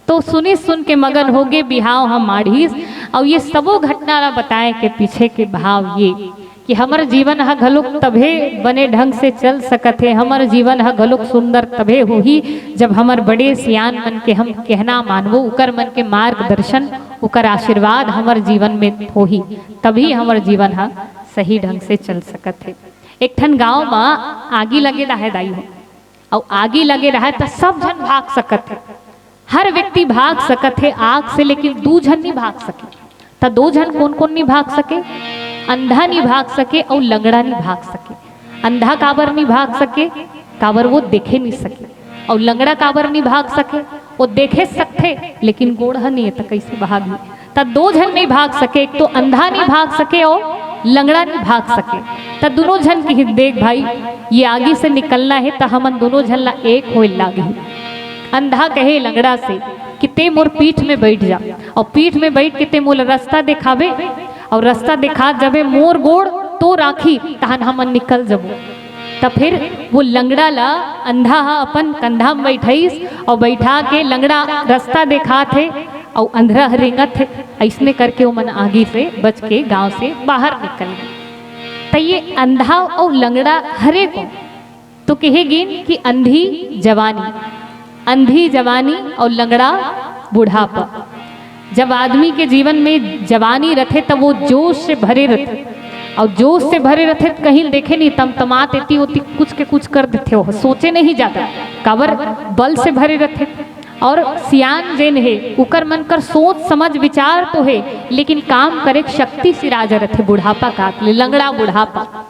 तो सुनिस, सुन के मगन हो गे, बिहाव ह माढ़िस। अउ ये सबो घटना ला बताए के पीछे के भाव ये कि हमर जीवन ह घलोक तभे बने ढंग से चल सकत हे, हमर जीवन ह घलोक सुंदर तभे होही, जब हमर बड़े सियान मन के हम कहना मानबो, उकर मन के मार्गदर्शन, उकर आशीर्वाद हमर जीवन में होही, तभी हमर जीवन ह सही ढंग से चल सकत हे। एक ठन गांव म आगी लगे रहय दाई हो, अउ आगी लगे रहय त सब झन भाग सकत हे। हर व्यक्ति भाग सकत हे आग से, लेकिन दू झन नहीं भाग सके। त दो झन कोन कोन नहीं भाग सके? अंधा नहीं भाग सके अउ लंगड़ा नहीं भाग सके। अंधा काबर नहीं भाग सके? काबर वो देखे नहीं सके। अउ लंगड़ा काबर नहीं भाग सके? वो देखे सकथे, लेकिन गोड़ ह नहीं हे, त कइसे भागही? त दो झन नहीं भाग सके, एक तो अंधा नहीं भाग सके अउ लंगड़ा नहीं भाग सके। त दोनों झन किहिस, "देख भाई, ये आगी से निकलना हे, त हमन दोनों झन ला एक होए लागही।" अंधा कहे लंगड़ा से कि ते मोर पीठ में बैठ जा, अउ पीठ में बैठ के ते मोला रस्ता देखाबे, अउ रस्ता देखात जबे मोर गोड़ तो राखी, तहन हमन निकल जबो। त फिर वो लंगड़ा ला अंधा ह अपन कंधा में बैठाइस, अउ बैठा के लंगड़ा रस्ता देखात हे, अउ अंधरा ह रेंगत हे। अइसने करके ओमन आगी से बच के गांव से बाहर निकल गे। त ये अंधा अउ लंगड़ा हरे कोन? तो कहे गिन कि अंधी जवानी, अंधी जवानी अउ लंगड़ा बुढ़ापा। जब आदमी के जीवन में जवानी रथे, तब वो जोश से भरे रथे, अउ जोश से भरे रथे, त कहीं देखे नहीं, तमतमात एती ओती कुछ के कुछ कर देथे, वो सोचे नहीं जादा, काबर बल से भरे रथे। अउ सियान जेन हे, उकर मन कर सोच समझ विचार तो हे, लेकिन काम करे के शक्ति सिराजा रथे बुढ़ापा कात ले, लंगड़ा बुढ़ापा।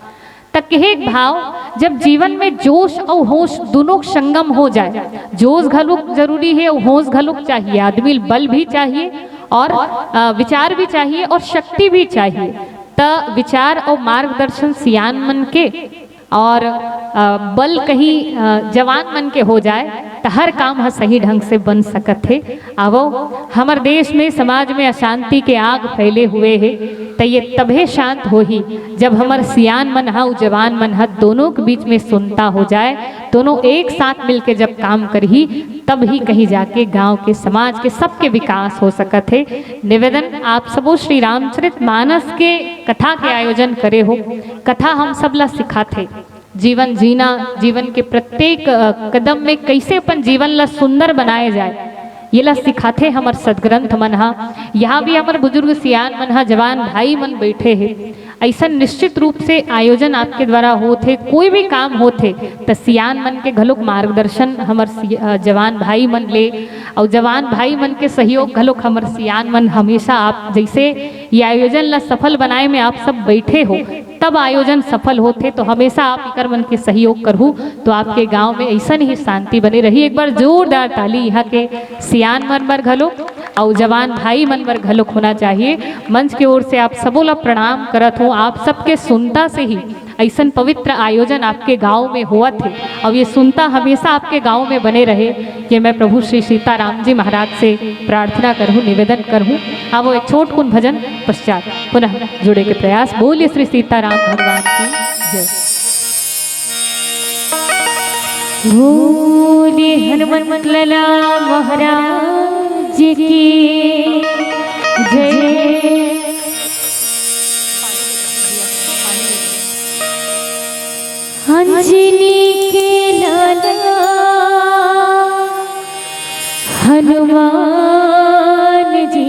त कहे के भाव, जब जीवन में जोश अउ होश दुनों के संगम हो जाए, जोश घलो जरूरी हे अउ होश घलो चाहिए, आदमी ल बल भी चाहिए अउ, अ, विचार भी चाहिए अउ शक्ति भी चाहिए। त विचार अउ मार्गदर्शन सियान मन के अउ, अ, बल कहीं, अ, जवान मन के हो जाए, त हर काम ह सही ढंग से बन सकत हे। आवो, हमर देश में, समाज में अशांति के आग फैले हुए हे, त ये तभे शांत होही, जब हमर सियान मन ह, अउ जवान मन ह, दोनों के बीच में सुनता हो जाए, दोनों एक साथ मिलके जब काम करही, तब ही कहीं जाके गांव के, समाज के, सबके विकास हो सकत हे। निवेदन, आप सबो श्री रामचरित मानस के कथा के आयोजन करे हो, कथा हम सब ला सिखाथे। जीवन जीना, जीवन के प्रत्येक, अ, कदम में कइसे अपन जीवन ला सुंदर बनाए जाए, ये ला सिखाथे हमर सदग्रंथ मन हा। यहाँ भी हमर बुजुर्ग सियान मन हा, जवान भाई मन बैठे हे। अइसन निश्चित रूप से आयोजन आपके द्वारा होत हे, कोई भी काम होत हे, त सियान मन के घलोक मार्गदर्शन हमर सि-, अ, जवान भाई मन ले, अउ जवान भाई मन के सहयोग घलोक हमर सियान मन हमेशा आप जइसे ये आयोजन ला सफल बनाए में आप सब बैठे हो, तब आयोजन सफल होथे। तो हमेशा आप इकर मन के सहयोग करहू, तो आपके गांव में अइसन ही शांति बने रही। एक बार जोरदार ताली यहाँ के सियान मन बर घलो अउ जवान भाई मन बर घलो होना चाहिए। मंच के ओर से आप सबो ला प्रणाम करत हूँ। आप सबके सुनता से ही अइसन पवित्र आयोजन आपके गांव में होवत हे, अउ ये सुनता हमेशा आपके गांव में बने रहे, ये मैं प्रभु श्री सीताराम जी महाराज से प्रार्थना करहूँ, निवेदन करहूँ। अब वो एक छोट कुन भजन पश्चात पुनः जुड़े के प्रयास। बोलिए श्री सीताराम भगवान की जय। बोले हनुमंत लाला महाराज की जय। अंजनी के लाला हनुमान जी,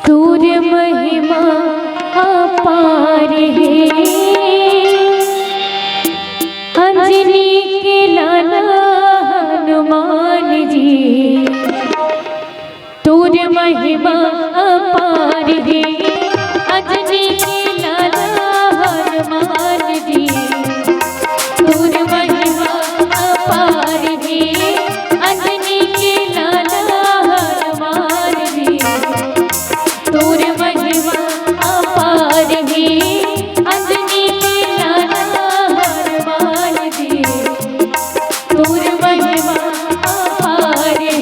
तोर महिमा अपार हे। अंजनी के लाला हनुमान जी, तोर महिमा अपार हे। अंजनी के लाला हनुमान जी, तोर महिमा अपार हे। अंजनी के लाला हनुमान जी, तोर महिमा अपार हे। अंजनी के लाला हनुमान जी, तोर महिमा अपार हे।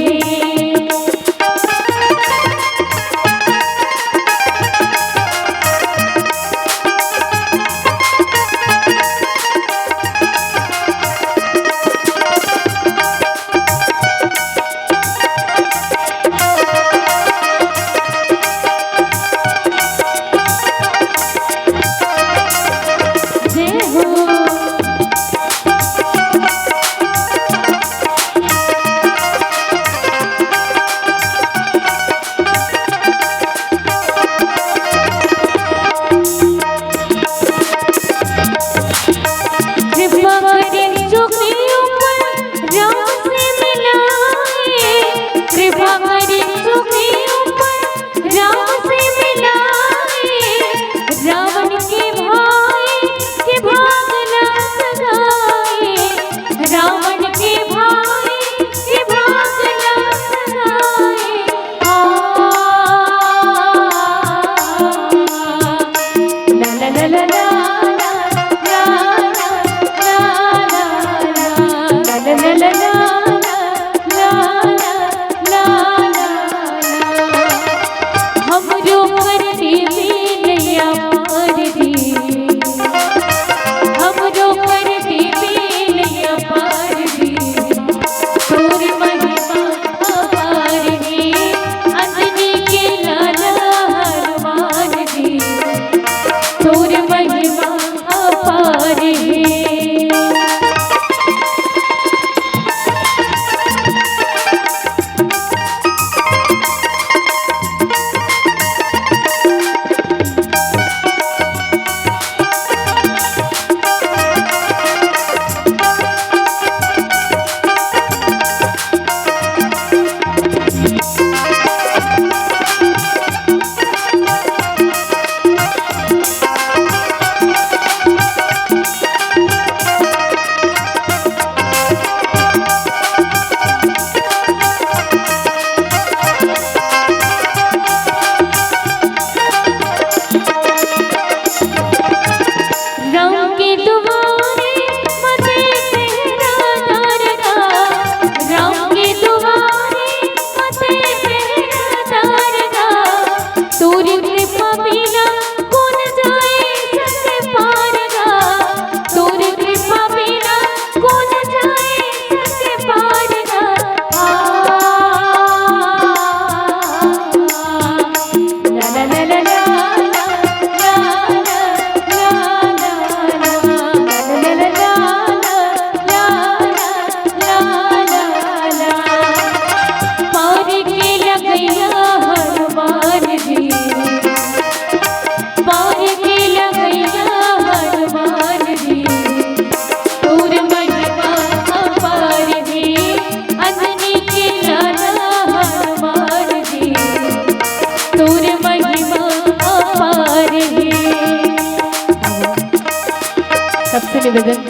निवेदन,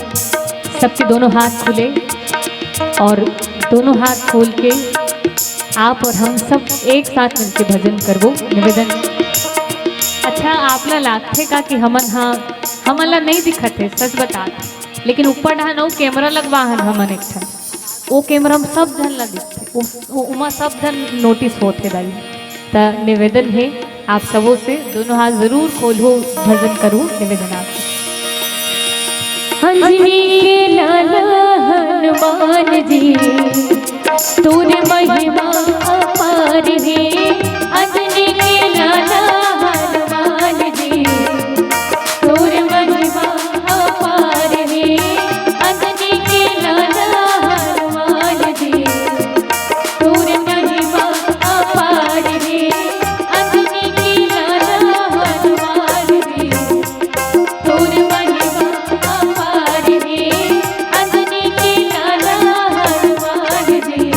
सबके दोनों हाथ खुले और दोनों हाथ खोल के आप और हम सब एक साथ मिलके भजन करबो। निवेदन। अच्छा, आप ला लागथे का कि हमन हा, हमन ला नहीं दिखत हे, सच बतात, लेकिन ऊपर डहान अउ कैमरा लगवा हन हमन एक ठन, वो कैमरा में सब झन ला दिखथे, उ-, उ-, उमा सब झन नोटिस होथे दाई। त निवेदन हे आप सबो से, दोनों हाथ जरूर खोलहू, भजन करहू, निवेदन आपसे। अंजनी के लाला हनुमान जी, तोर महिमा अपार हे। अंजनी के लाला हनुमान जी, तोर महिमा अपार हे। अंजनी के लाला हनुमान जी, तोर महिमा अपार हे। अंजनी के लाला हनुमान जी, तोर महिमा अपार हे। अंजनी के लाला हनुमान जी,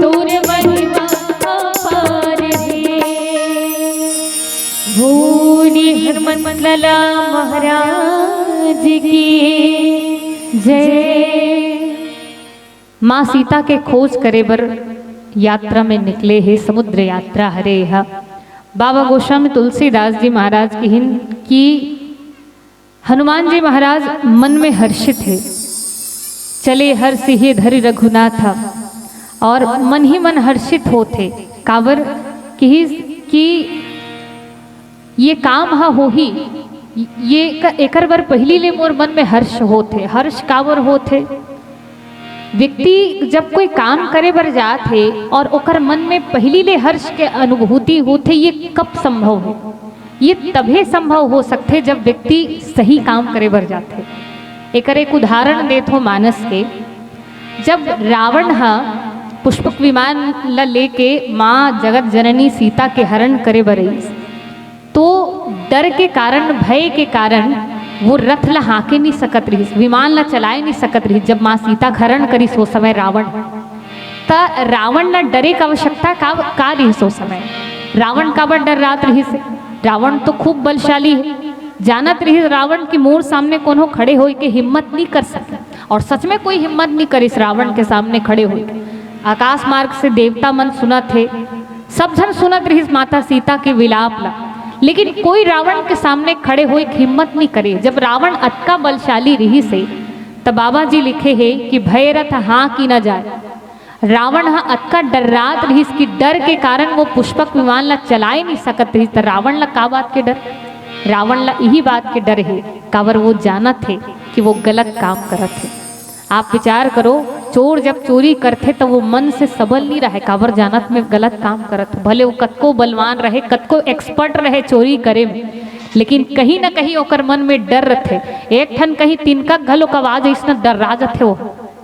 तोर महिमा अपार हे। बोले हनुमत लाला महाराज की जय। माँ सीता के खोज करे बर यात्रा में निकले हे, समुद्र यात्रा हरे यह। बाबा गोस्वामी तुलसीदास जी महाराज किहिन कि हनुमान जी महाराज मन में हर्षित हे, चले हर्ष ही धरि रघुनाथ, और मन ही मन हर्षित होत हे। काबर किहिस कि ये काम ह होही, ये क-, एकर बर पहिली ले मोर मन में हर्ष होत हे। हर्ष काबर होत हे? व्यक्ति जब कोई काम करे बर जात हे और ओकर मन में पहिली ले हर्ष के अनुभूति होत हे, ये कब संभव हे? ये तभे संभव हो सकथे जब व्यक्ति सही काम करे बर जाथे। एकर एक उदाहरण देत हो मानस के, जब रावण ह पुष्पक विमान ल लेके माँ जगत जननी सीता के हरण करे बर अइस, तो डर के कारण, भय के कारण वो रथ ला हाँके नहीं सकत रहिस, विमान ला चलाए नहीं सकत रहिस। जब माँ सीता के हरण करिस ओ समय रावण, त रावण ला डरे के आवश्यकता का, का रहिस ओ समय? रावण काबर डर्रात रहिस? रावण तो खूब बलशाली हे, जानत रहिस रावण कि मोर सामने कोनो खड़े होए के हिम्मत नहीं कर सके, और सच में कोई हिम्मत नहीं करिस रावण के सामने खड़े होए के। आकाश मार्ग से देवता मन सुनत हे, सब झन सुनत रहिस माता सीता के विलाप ला, लेकिन कोई रावण के सामने खड़े होए के हिम्मत नहीं करे। जब रावण अतका बलशाली रहिस हे, त बाबा जी लिखे हे कि भय रथ हाँकि न जाय। रावण ह अतका डर्रात रहिस कि डर के कारण वो पुष्पक विमान ला चलाए नहीं सकत रहिस। त रावण ला का बात के डर? रावण ला इही बात के डर हे, काबर वो जानत हे कि वो गलत काम करत हे। आप विचार करो, चोर जब चोरी करथे त वो मन से सबल नहीं रहे, काबर जानत में गलत काम करत हे। भले वो कतको बलवान रहे, कतको एक्सपर्ट रहे चोरी करे में, लेकिन कहीं ना कहीं ओकर मन में डर रथे। एक ठन कहीं तिनका घलो के आवाज अइसना डर्रा जथे वो।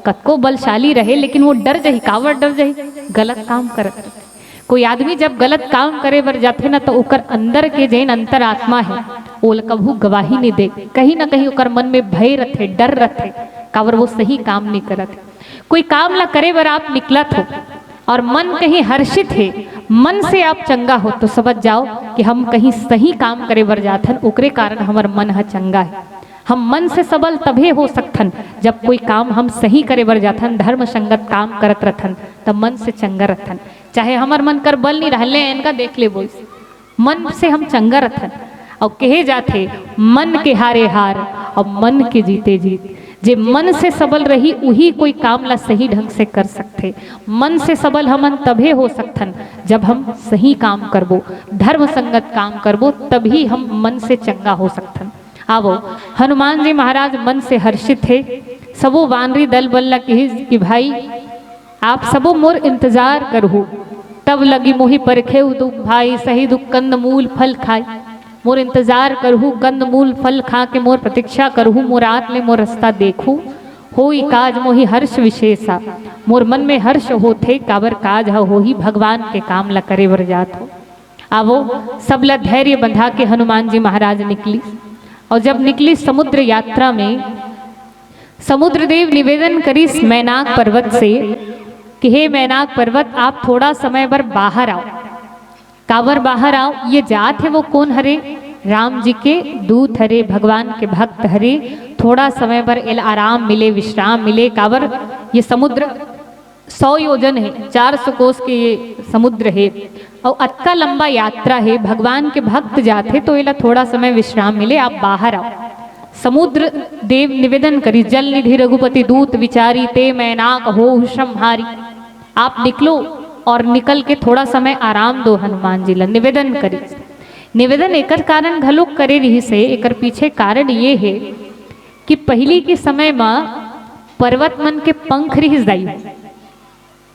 कतको बलशाली रहे, लेकिन वो डर जही। काबर डर जही? गलत काम करत। कोई आदमी जब गलत काम करे बर जाथे ना, तो ओकर अंदर के जेन अंतरात्मा हे, ओला कभू गवाही नहीं दे। कहीं ना कहीं ओकर मन में भय रथे, डर रथे, काबर वो सही काम नहीं करत हे। कोई काम ला करे बर आप निकलत हो और मन कहीं हर्षित हे, मन से आप चंगा हो, तो समझ जाओ कि हम कहीं सही काम करे बर जाथन, ओकरे कारण हमर मन ह चंगा हे। हम मन से सबल तभे हो सकथन, जब कोई काम हम सही करे बर जाथन, धर्म संगत काम करत रथन, त मन से चंगा रथन। चाहे हमर मन कर बल नहीं रहले, इनका देख ले बोइस, मन से हम चंगा रथन। अउ कहे जाथे, मन के हारे हार, अउ मन के जीते जीत। जे मन से सबल रही, उही कोई काम ला सही ढंग से कर सकथे। मन से सबल हमन तभे हो सकथन, जब हम सही काम करबो, धर्म संगत काम करबो, तभी हम मन से चंगा हो सकथन। आवो, हनुमान जी महाराज मन से हर्षित हे। सबो वानरी दल बल ला किहिस कि भाई, आप सबो मोर इंतजार करहू, तब लगी मोहि परखेउ दुख भाई, सही दुख कंद मूल फल खाई। मोर इंतजार करहू, कंद मूल फल खा के मोर प्रतीक्षा करहू, मोर आत ले मोर रास्ता देखहू, होई काज मोहि हर्ष विशेषा। मोर मन में हर्ष होथे, काबर काज ह होही, भगवान के काम ला करे बर जात हो। आवो, सब ला धैर्य बंधा के हनुमान जी महाराज निकली। और जब निकली समुद्र यात्रा में, समुद्र देव निवेदन करिस मैनाक पर्वत से कि हे मैनाक पर्वत, आप थोड़ा समय बर बाहर आओ। काबर बाहर आओ? ये जात हे वो कोन हरे? राम जी के दूत हरे, भगवान के भक्त हरे, थोड़ा समय बर एला आराम मिले, विश्राम मिले, काबर ये समुद्र सौ योजन हे, चार सौ कोस के ये समुद्र हे, अउ अतका लंबा यात्रा हे। भगवान के भक्त जाथे तो एला थोड़ा समय विश्राम मिले, आप बाहर आओ। समुद्र देव निवेदन करिस, "जल निधि रघुपति दूत विचारी, ते मैनाक होहु श्रमहारी।" आप निकलो और निकल के थोड़ा समय आराम दो हनुमान जी ला, निवेदन करिस। निवेदन एकर कारण घलोक करे रिहिस हे, एकर पीछे कारण ये हे कि पहिली के समय म पर्वत मन के पंख रिहिस दाई।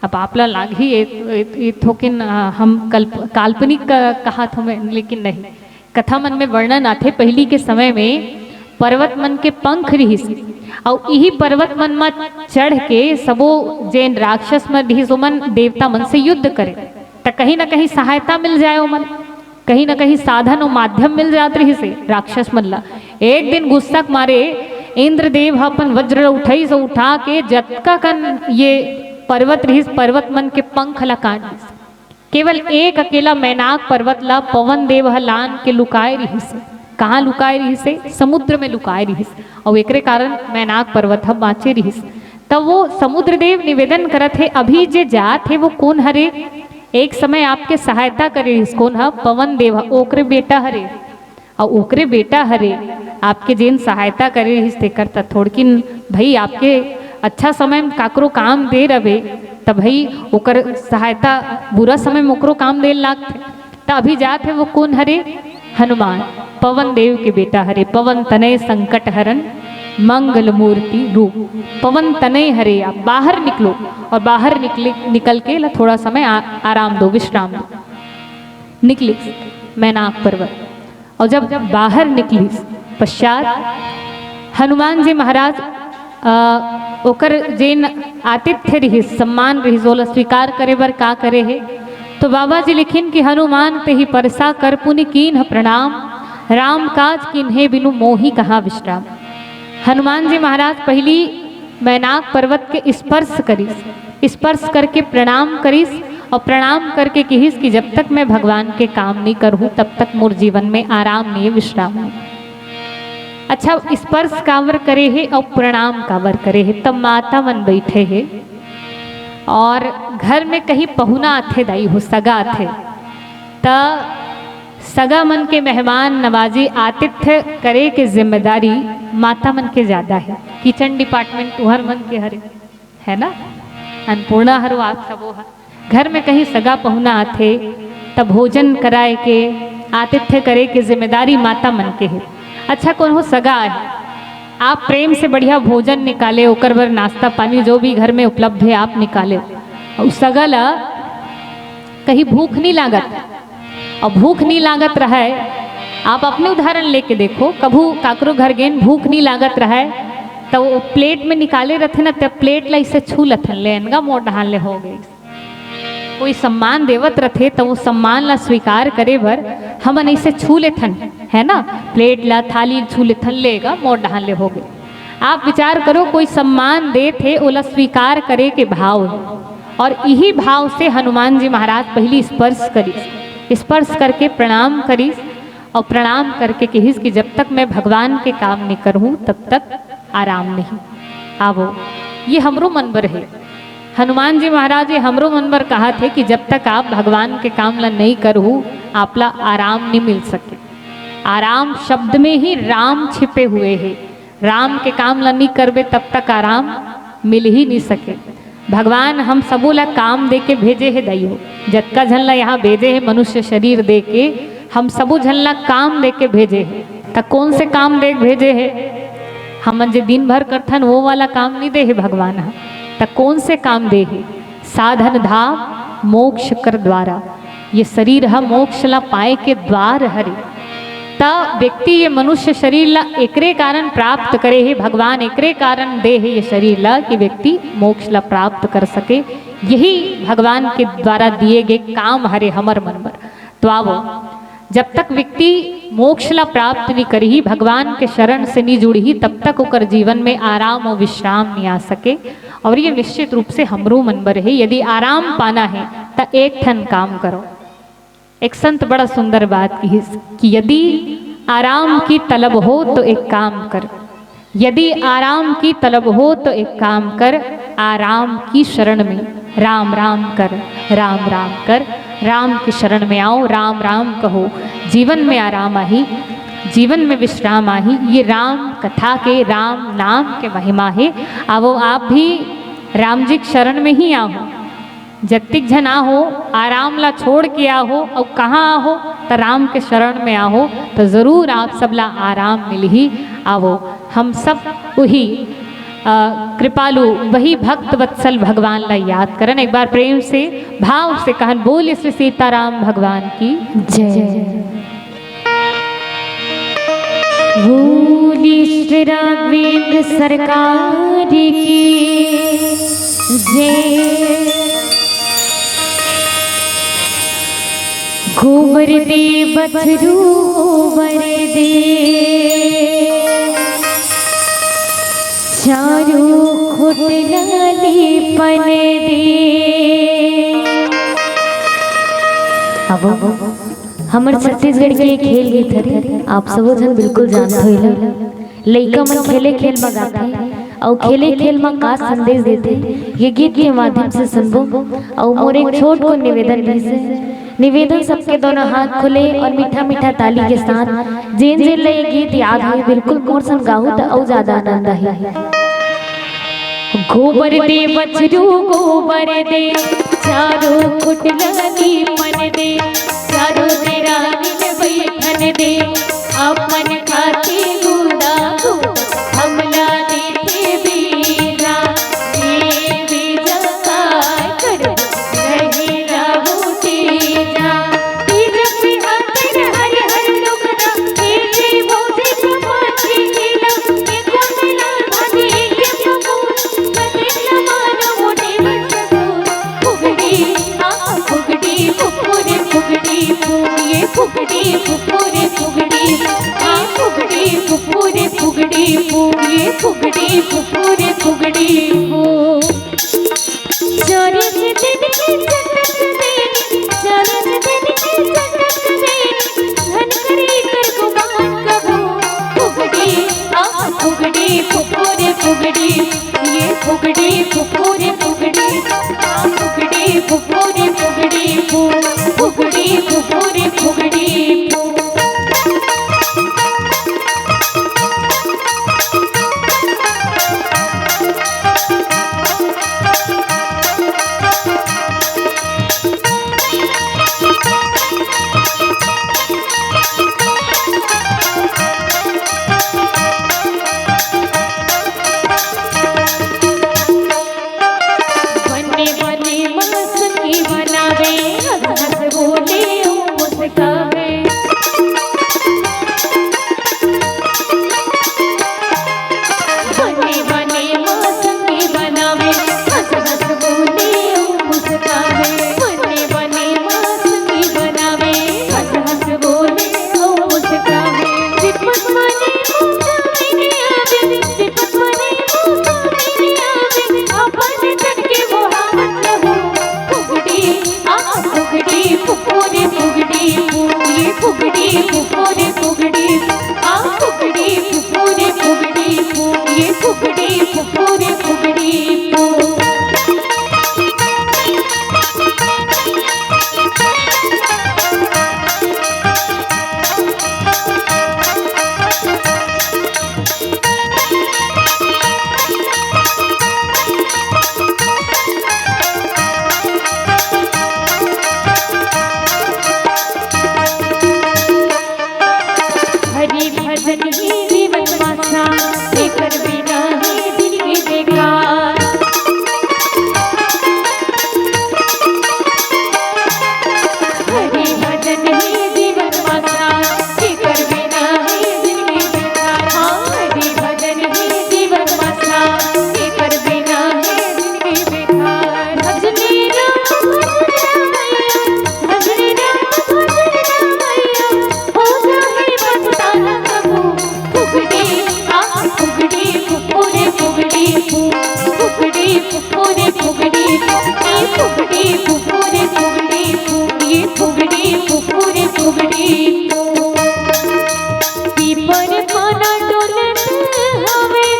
अब आप ला लागही ए, ए, ए थोकिन, अ, हम कल्प-, काल्पनिक क-, कहत हमें, लेकिन नहीं, कथा मन में वर्णन आथे, पहिली के समय में पर्वत मन के पंख रिहिस, अउ इही पर्वत मन म चढ़ के सबो जेन राक्षस मन रिहिस, ओमन देवता मन से युद्ध करे, त कहीं ना कहीं सहायता मिल जाए ओमन, कहीं ना कहीं साधन अउ माध्यम मिल जात रिहिस हे राक्षस मन ला। एक दिन गुस्सा के मारे इंद्रदेव ह अपन वज्र उठाइस अउ उठा के जतका कन ये पर्वत रिहिस, पर्वत मन के पंख ला काट दिस। केवल एक अकेला मैनाक पर्वत ला पवन देव ह लान के लुकाए रिहिस हे। कहाँ लुकाए रिहिस हे? समुद्र में लुकाए रिहिस। अउ एकरे कारण मैनाक पर्वत ह बाँचे रिहिस। त वो समुद्र देव निवेदन करत हे, अभी जे जात हे वो कोन हरे? एक समय आपके सहायता करे रिहिस, कोन ह? पवन देव ह, ओकरे बेटा हरे। अउ ओकरे बेटा हरे, आपके जेन सहायता करे रिहिस तेकर त थोड़किन भई आपके अच्छा समय में काकरो काम दे रबे, त भई ओकर सहायता बुरा समय में ओकरो काम दे लागथे। त अभी जात हे वो कोन हरे? हनुमान, पवन देव के बेटा हरे। पवन तनय संकट हरन मंगल मूर्ति रूप। पवन तनय हरे, आप बाहर निकलो। और बाहर निकले, निकल के ला थोड़ा समय आ, आराम दो, विश्राम दो। निकलिस मैनाक पर्वत, और जब बाहर निकलिस पश्चात हनुमान जी महाराज, अ, ओकर जेन आतिथ्य रिहिस, सम्मान रिहिस, ओला स्वीकार करे बर का करे हे? तो बाबा जी लिखिन कि हनुमान तेहि परसा कर पुनि कीन्ह प्रणाम, राम काज कीन्हे बिनु मोहि कहाँ विश्राम। हनुमान जी महाराज पहिली मैनाक पर्वत के स्पर्श करिस, स्पर्श करके प्रणाम करिस और प्रणाम करके किहिस कि जब तक मैं भगवान के काम नहीं करहूँ, तब तक मोर जीवन में आराम नहीं, विश्राम नहीं। अच्छा, स्पर्श काबर करे हे और प्रणाम काबर करे हे? तब माता मन बैठे हे और घर में कहीं पहुना आथे, दाई हो, सगा आथे, त सगा मन के मेहमान नवाजी, आतिथ्य करे के जिम्मेदारी माता मन के ज्यादा हे। किचन डिपार्टमेंट तुहर मन के हरे, है ना? अन्नपूर्णा हरो आप सबो ह। घर में कहीं सगा पहुना आथे, त भोजन कराए के, आतिथ्य करे के जिम्मेदारी माता मन के हे। अच्छा, कोनो सगा आए, आप प्रेम से बढ़िया भोजन निकाले, ओकर बर नाश्ता पानी जो भी घर में उपलब्ध हे, आप निकाले। अउ सगा ला कहीं भूख नहीं लागत, और भूख नहीं लागत रहे, आप अपने उदाहरण लेके देखो, कभू काकरो घर गेन, भूख नहीं लागत रहे, त वो प्लेट में निकाले रथे ना, त प्लेट ला इसे छू लथन, ले एनगा मोर डहान ले हो गई। कोई सम्मान देवत रथे, त वो सम्मान ला स्वीकार करे बर हमन इसे छू लेथन, है ना? प्लेट ला, थाली छू लेथन, लेगा मोर डहान ले हो गई। आप विचार करो, कोई सम्मान देत हे, ओला स्वीकार करे के भाव हे। और इही भाव से हनुमान जी महाराज पहिली स्पर्श करिस, स्पर्श करके प्रणाम करिस और प्रणाम करके कहिस कि जब तक मैं भगवान के काम नहीं करूँ, तब तक आराम नहीं। आवो, ये हमरो मन बर हे। हनुमान जी महाराज ये हमरो मन बर कहत हे कि जब तक आप भगवान के काम ला नहीं करहू, आप ला आराम नहीं मिल सके। आराम शब्द में ही राम छिपे हुए हे। राम के काम ला नहीं करबे, तब तक आराम मिल ही नहीं सके। भगवान हम सबो ला काम दे के भेजे हे, दाई हो। जतका झन ला यहाँ भेजे हे, मनुष्य शरीर दे के हम सबो झन ला काम दे के भेजे हे। त कौन से काम दे के भेजे हे? हमन जे दिन भर करथन, वो वाला काम नहीं दे हे भगवान ह। त कौन से काम दे हे? साधन धाम मोक्ष कर द्वारा। ये शरीर ह मोक्ष ला पाए के द्वार हरे। त व्यक्ति ये मनुष्य शरीर ला एकरे कारण प्राप्त करे हे, भगवान एकरे कारण दे हे ये शरीर ला कि व्यक्ति मोक्ष ला प्राप्त कर सके। यही भगवान के द्वारा दिए गए काम हरे हमर मन बर। तो आवो, जब तक व्यक्ति मोक्ष ला प्राप्त नहीं करही, भगवान के शरण से नहीं जुड़ही, तब तक ओकर जीवन में आराम और विश्राम नहीं आ सके। और ये निश्चित रूप से हमरो मन बर हे, यदि आराम पाना हे, त एक ठन काम करो। एक संत बड़ा सुंदर बात किहिस कि यदि आराम की तलब हो तो एक काम कर, यदि आराम की तलब हो तो एक काम कर, आराम की शरण में राम राम कर, राम राम कर, राम की शरण में आओ, राम राम कहो। जीवन में आराम आही, जीवन में विश्राम आही। ये राम कथा के, राम नाम के महिमा हे। आवो आप भी राम जी के शरण में ही आहो। जतिक झन आहो, आराम ला छोड़ के आहो, अउ कहाँ आहो? त राम के शरण में आहो, त जरूर आप सब ला आराम मिलही। आवो, हम सब वही, अ, कृपालु, वही भक्त वत्सल भगवान ला याद करन। एक बार प्रेम से, भाव से कहन, बोल श्री सीताराम भगवान की जय। बोल श्री राघवेंद्र सरकार की जय। गोबर दे बछरू गोबर दे, चारू खुट लाली पन दे। अब हमर छत्तीसगढ़ के खेल गीत हरे, आप सबो झन बिल्कुल जानत हो एला। लइका मन खेले खेल म गाथे अउ खेले खेल म का संदेश देथे, ये गीत के माध्यम से सुनबो। अउ मोर एक छोट को निवेदन रहिस हे, निवेदन सबके दोनों हाथ खुले और मीठा मीठा ताली के साथ जेन जेन ला ये गीत याद होही, बिल्कुल मोर संग गाहू त अउ ज्यादा आनंद आही। गोबर दे बछरू गोबर दे, चारों खुट लाली पन दे, चारों तेरा दिन बैठन दे, अपन खाते गुदा को हमला देते बीरा, ये बीजा काय कर रहे राहु तेरा। तीज तिहार दिन हर हर लुगना, खेले भौजी कमाथे खेला, ये कोन लाल भाजी, ये कपूर, कते न मानो मोटे बच्चों को। फुगड़ी, आ, फुगड़ी, फुफुरे फुगड़ी, फू, ये फुगड़ी, फुफुरे फुगड़ी, आ, फुगड़ी, फुफुरे फुगड़ी, फू, ये फुगड़ी, फुफुरे फुगड़ी, फू। चालीस दिन के चटक दे, चालीस दिन के चटक दे, धन करी कर गुमान कबू। फुगड़ी, आ, फुगड़ी, फुफुरे फुगड़ी, ये फुगड़ी, फुफुरे फुगड़ी, आ, फुगड़ी, फुफुरे फुगड़ी, फु-, फुगड़ी, फुफुरे फुगड़ी, फु-। बने बने मस्ती बनावे, हंस हंस बोले ओ मुस्कावे। बने बने मस्ती बनावे, हंस हंस बोले ओ मुस्कावे। बने बने मस्ती बनावे, हंस हंस बोले ओ मुस्कावे। विपत बने मौका में आवे, विपत बने मौका में आवे, अपन तन के मोहावत रहो। फुगड़ी, आ फुगड़ी, फुफुरे फुगड़ी, फू, ये फुगड़ी, फुफुरे फुगड़ी, आ फुगड़ी, फुफुरे फुगड़ी, फू, ये फुगड़ी, फुफुरे फुगड़ी, फू। हरि भजन ही जीवन मासा, एकर बिना ही जिंदगी बेकार। हरि भजन ही जीवन मासा, एकर बिना ही जिंदगी बेकार। हाँ, हरि भजन ही जीवन मासा, एकर बिना ही जिंदगी बेकार। भजनी राम, भजनी राम, भजनी राम, भजनी राम मैया, हो जाए बस तारा कबू। फुगड़ी, आ फुगड़ी, फुफुरे फुगड़ी, फू, फुगड़ी, फुफुरे फुगड़ी, ई फुगड़ी, फुफुरे फुगड़ी, फू, ये फुगड़ी, फुफुरे फुगड़ी, फू। पीपर पाना डोलत हवे,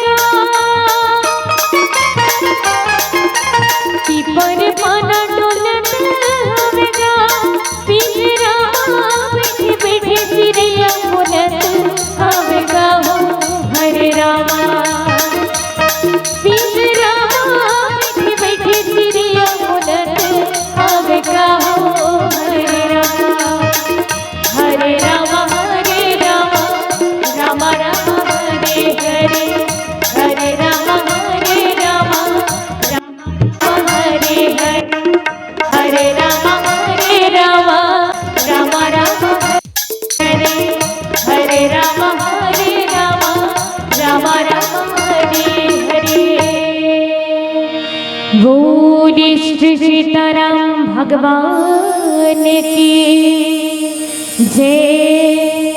श्री सीताराम भगवान की जय।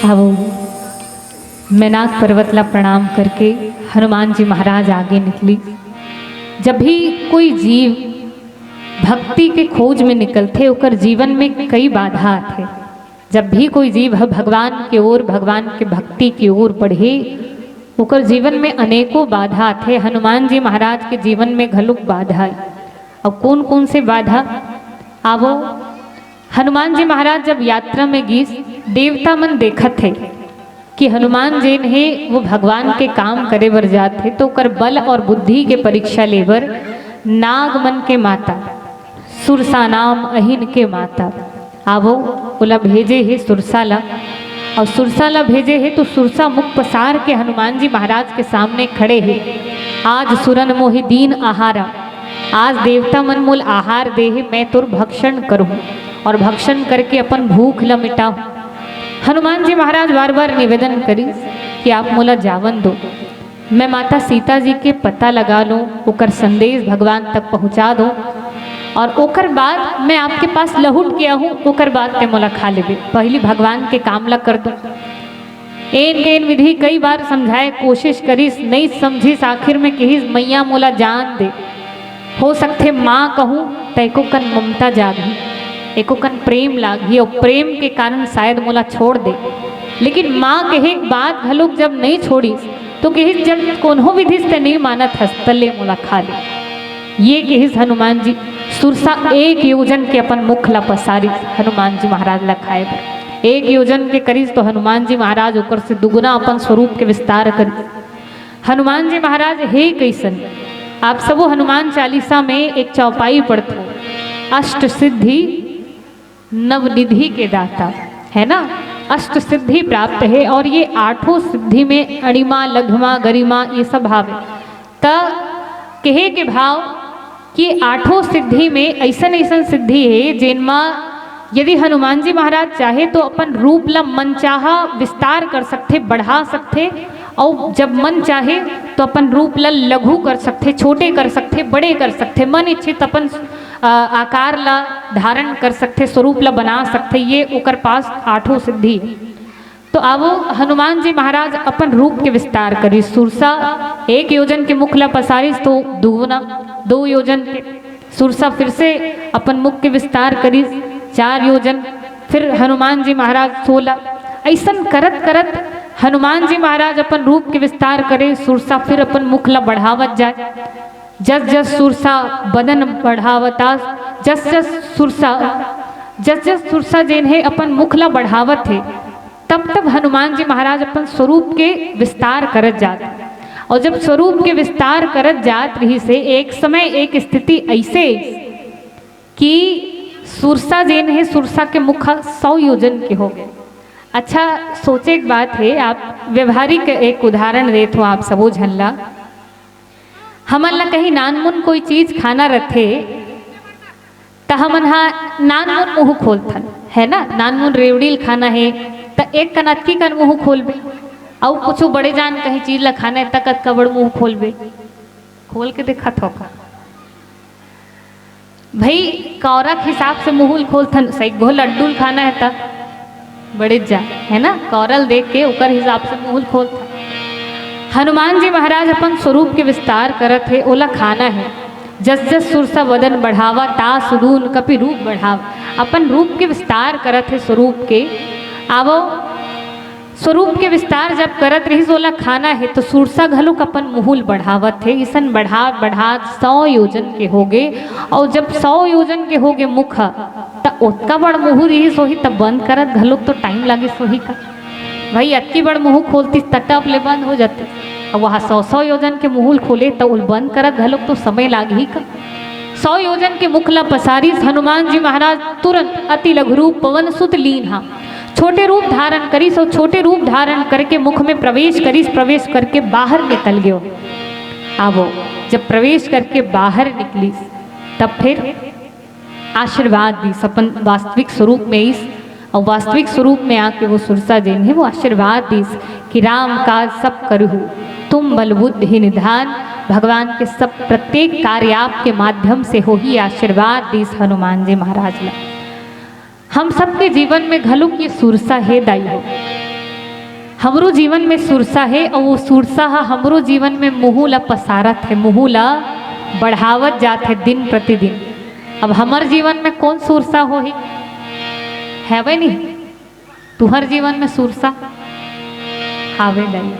आवो, मैनाक पर्वत ला प्रणाम करके हनुमान जी महाराज आगे निकली। जब भी कोई जीव भक्ति के खोज में निकलथे, ओकर जीवन में कई बाधा आथे। जब भी कोई जीव ह भगवान के ओर, भगवान के भक्ति के ओर बढ़े, ओकर जीवन में अनेकों बाधा आथे। हनुमान जी महाराज के जीवन में घलोक बाधा आए। अब कौन कौन से बाधा? आवो, हनुमान जी महाराज जब यात्रा में गीस, देवता मन देखत हे कि हनुमान जेन हे वो भगवान के काम करे बर जात हे, तो ओकर बल और बुद्धि के परीक्षा ले बर नाग मन के माता, सुरसा नाम अहिन के माता, आवो, ओला भेजे हे सुरसा ला। और सुरसा ला भेजे हे तो सुरसा मुख पसार के हनुमान जी महाराज के सामने खड़े हे। आज सुरन मोहि दीन आहारा, आज देवता मन मोल आहार दे हे, मैं तोर भक्षण करूँ और भक्षण करके अपन भूख ला मिटाऊँ। हनुमान जी महाराज बार बार निवेदन करिस कि आप मोला जावन दो, मैं माता सीता जी के पता लगा लूँ, ओकर संदेश भगवान तक पहुँचा दूँ, और ओकर बाद मैं आपके पास लहुट के आहूँ, ओकर बाद ते मोला खा लेबे, पहली भगवान के काम ला कर दूँ। एन एन विधि कई बार समझाए कोशिश करिस, नहीं समझिस, आखिर में कहिस, मैया मोला जान दे, हो सकथे माँ कहूँ त एको कन ममता जागही, एको कन प्रेम लागही, और प्रेम के कारण शायद मोला छोड़ दे। लेकिन माँ कहे के बाद घलोक जब नहीं छोड़िस, तो कहिस, जब कोनो विधि से नहीं मानत हस, त ले मोला खा ले। ये कहिस हनुमान जी। सुरसा एक योजन के अपन मुख ला पसारिस हनुमान जी महाराज ला खाए बर। एक योजन के करिस तो हनुमान जी महाराज ओकर से दुगुना अपन स्वरूप के विस्तार करिस। हनुमान जी महाराज हे कैसन? आप सबो हनुमान चालीसा में एक चौपाई पढ़थो, अष्ट सिद्धि नवनिधि के दाता, है ना? अष्ट सिद्धि प्राप्त हे और ये आठों सिद्धि में अणिमा, लघिमा, गरिमा, ये सब हावे। त कहे के भाव कि आठों सिद्धि में ऐसन ऐसन सिद्धि हे, जेन म यदि हनुमान जी महाराज चाहे तो अपन रूप ला मनचाहा विस्तार कर सकथे, बढ़ा सकथे, और जब मन चाहे तो अपन रूप ला लघु कर सकथे, छोटे कर सकथे, बड़े कर सकथे, मन इच्छित अपन, अ, आकार ला धारण कर सकथे, स्वरूप ला बना सकथे। ये ओकर पास आठों सिद्धि हे। तो आवो, हनुमान जी महाराज अपन रूप के विस्तार करिस। सुरसा एक योजन के मुख ला पसारिस तो दुगुना, दो योजन के। सुरसा फिर से अपन मुख के विस्तार करिस, चार योजन। फिर हनुमान जी महाराज सोलह। ऐसन करत करत हनुमान जी महाराज अपन रूप के विस्तार करे, सुरसा फिर अपन मुख ला बढ़ावत जाए। जस जस सुरसा बदन बढ़ावतास, जस जस सुरसा, जस जस सुरसा जेन हे अपन मुख ला बढ़ावत हे, तब तब हनुमान जी महाराज अपन स्वरूप के विस्तार करत जात। और जब स्वरूप के विस्तार करत जात रहिस हे, एक समय एक स्थिति ऐसे कि सुरसा जेन हे, सुरसा के मुख सौ योजन के हो गए। अच्छा, सोचे के बात हे, आप व्यवहारिक एक उदाहरण देत हो आप सबो झन ला। हमन ला कहीं नानमुन कोई चीज खाना रथे, त हमन हा नानमुन मुंह खोलथन, है ना? नानमुन रेवड़ी ल खाना हे, त एक कन अतकी कन मुंह खोलबे, अउ कुछु बड़े जान कहीं चीज ला खाना हे, त कतका बड़ मुंह खोलबे? खोल के देखत हो का? भाई, कौरा के हिसाब से मुंह ल खोलथन, सही घो लड्डू ल खाना हे, त बड़े जा, है ना? कौरा ल देख के ओकर हिसाब से मुंह ल खोलथन। हनुमान जी महाराज अपन स्वरूप के विस्तार करत हे, ओला खाना हे। जस जस सुरसा वदन बढ़ावा, तास सुदून कपि रूप बढ़ावा। अपन रूप के विस्तार करत हे, स्वरूप के। आवो, स्वरूप के विस्तार जब करत रहिस, ओला खाना हे, तो सुरसा घलोक अपन मुंह ल बढ़ावत हे। इसन बढ़ात बढ़ात सौ योजन के होगे, और जब सौ योजन के होगे मुख, त ओतका बड़ मुंह रिहिस होही, त बंद करत घलोक तो टाइम लागिस होही का? भाई, अतकी बड़ मुंह खोलतिस, त टप ले बंद हो जातिस। अब वहाँ सौ सौ योजन के मुंह खोले, त ओल बंद करत घलोक तो समय लागही का? सौ योजन के मुख ला पसारिस हनुमान जी महाराज, तुरंत अति लघु रूप पवन सुत लीन्हा। छोटे रूप धारण करिस और छोटे रूप धारण करके मुख में प्रवेश करिस, प्रवेश करके बाहर निकल गयो। आवो, जब प्रवेश करके बाहर निकलिस, तब फिर आशीर्वाद दिस, अपन वास्तविक स्वरूप में आइस, और वास्तविक स्वरूप में आके वो सुरसा जेन हे, वो आशीर्वाद दिस कि राम काज सब करहु, तुम बल बुद्धि निधान, भगवान के सब प्रत्येक कार्य आपके माध्यम से होही, आशीर्वाद दीस हनुमान जी महाराज ला। हम सबके जीवन में घलो ये सुरसा हे दाई हो, हमरो जीवन में सुरसा हे, अउ वो सुरसा ह हमरो जीवन में मुहूँ ला पसारत हे, मुहूँ ला बढ़ावत जात हे दिन प्रतिदिन। अब हमर जीवन में कौन सुरसा होही? हवे नहीं? तुहर जीवन में सुरसा हावे दाई,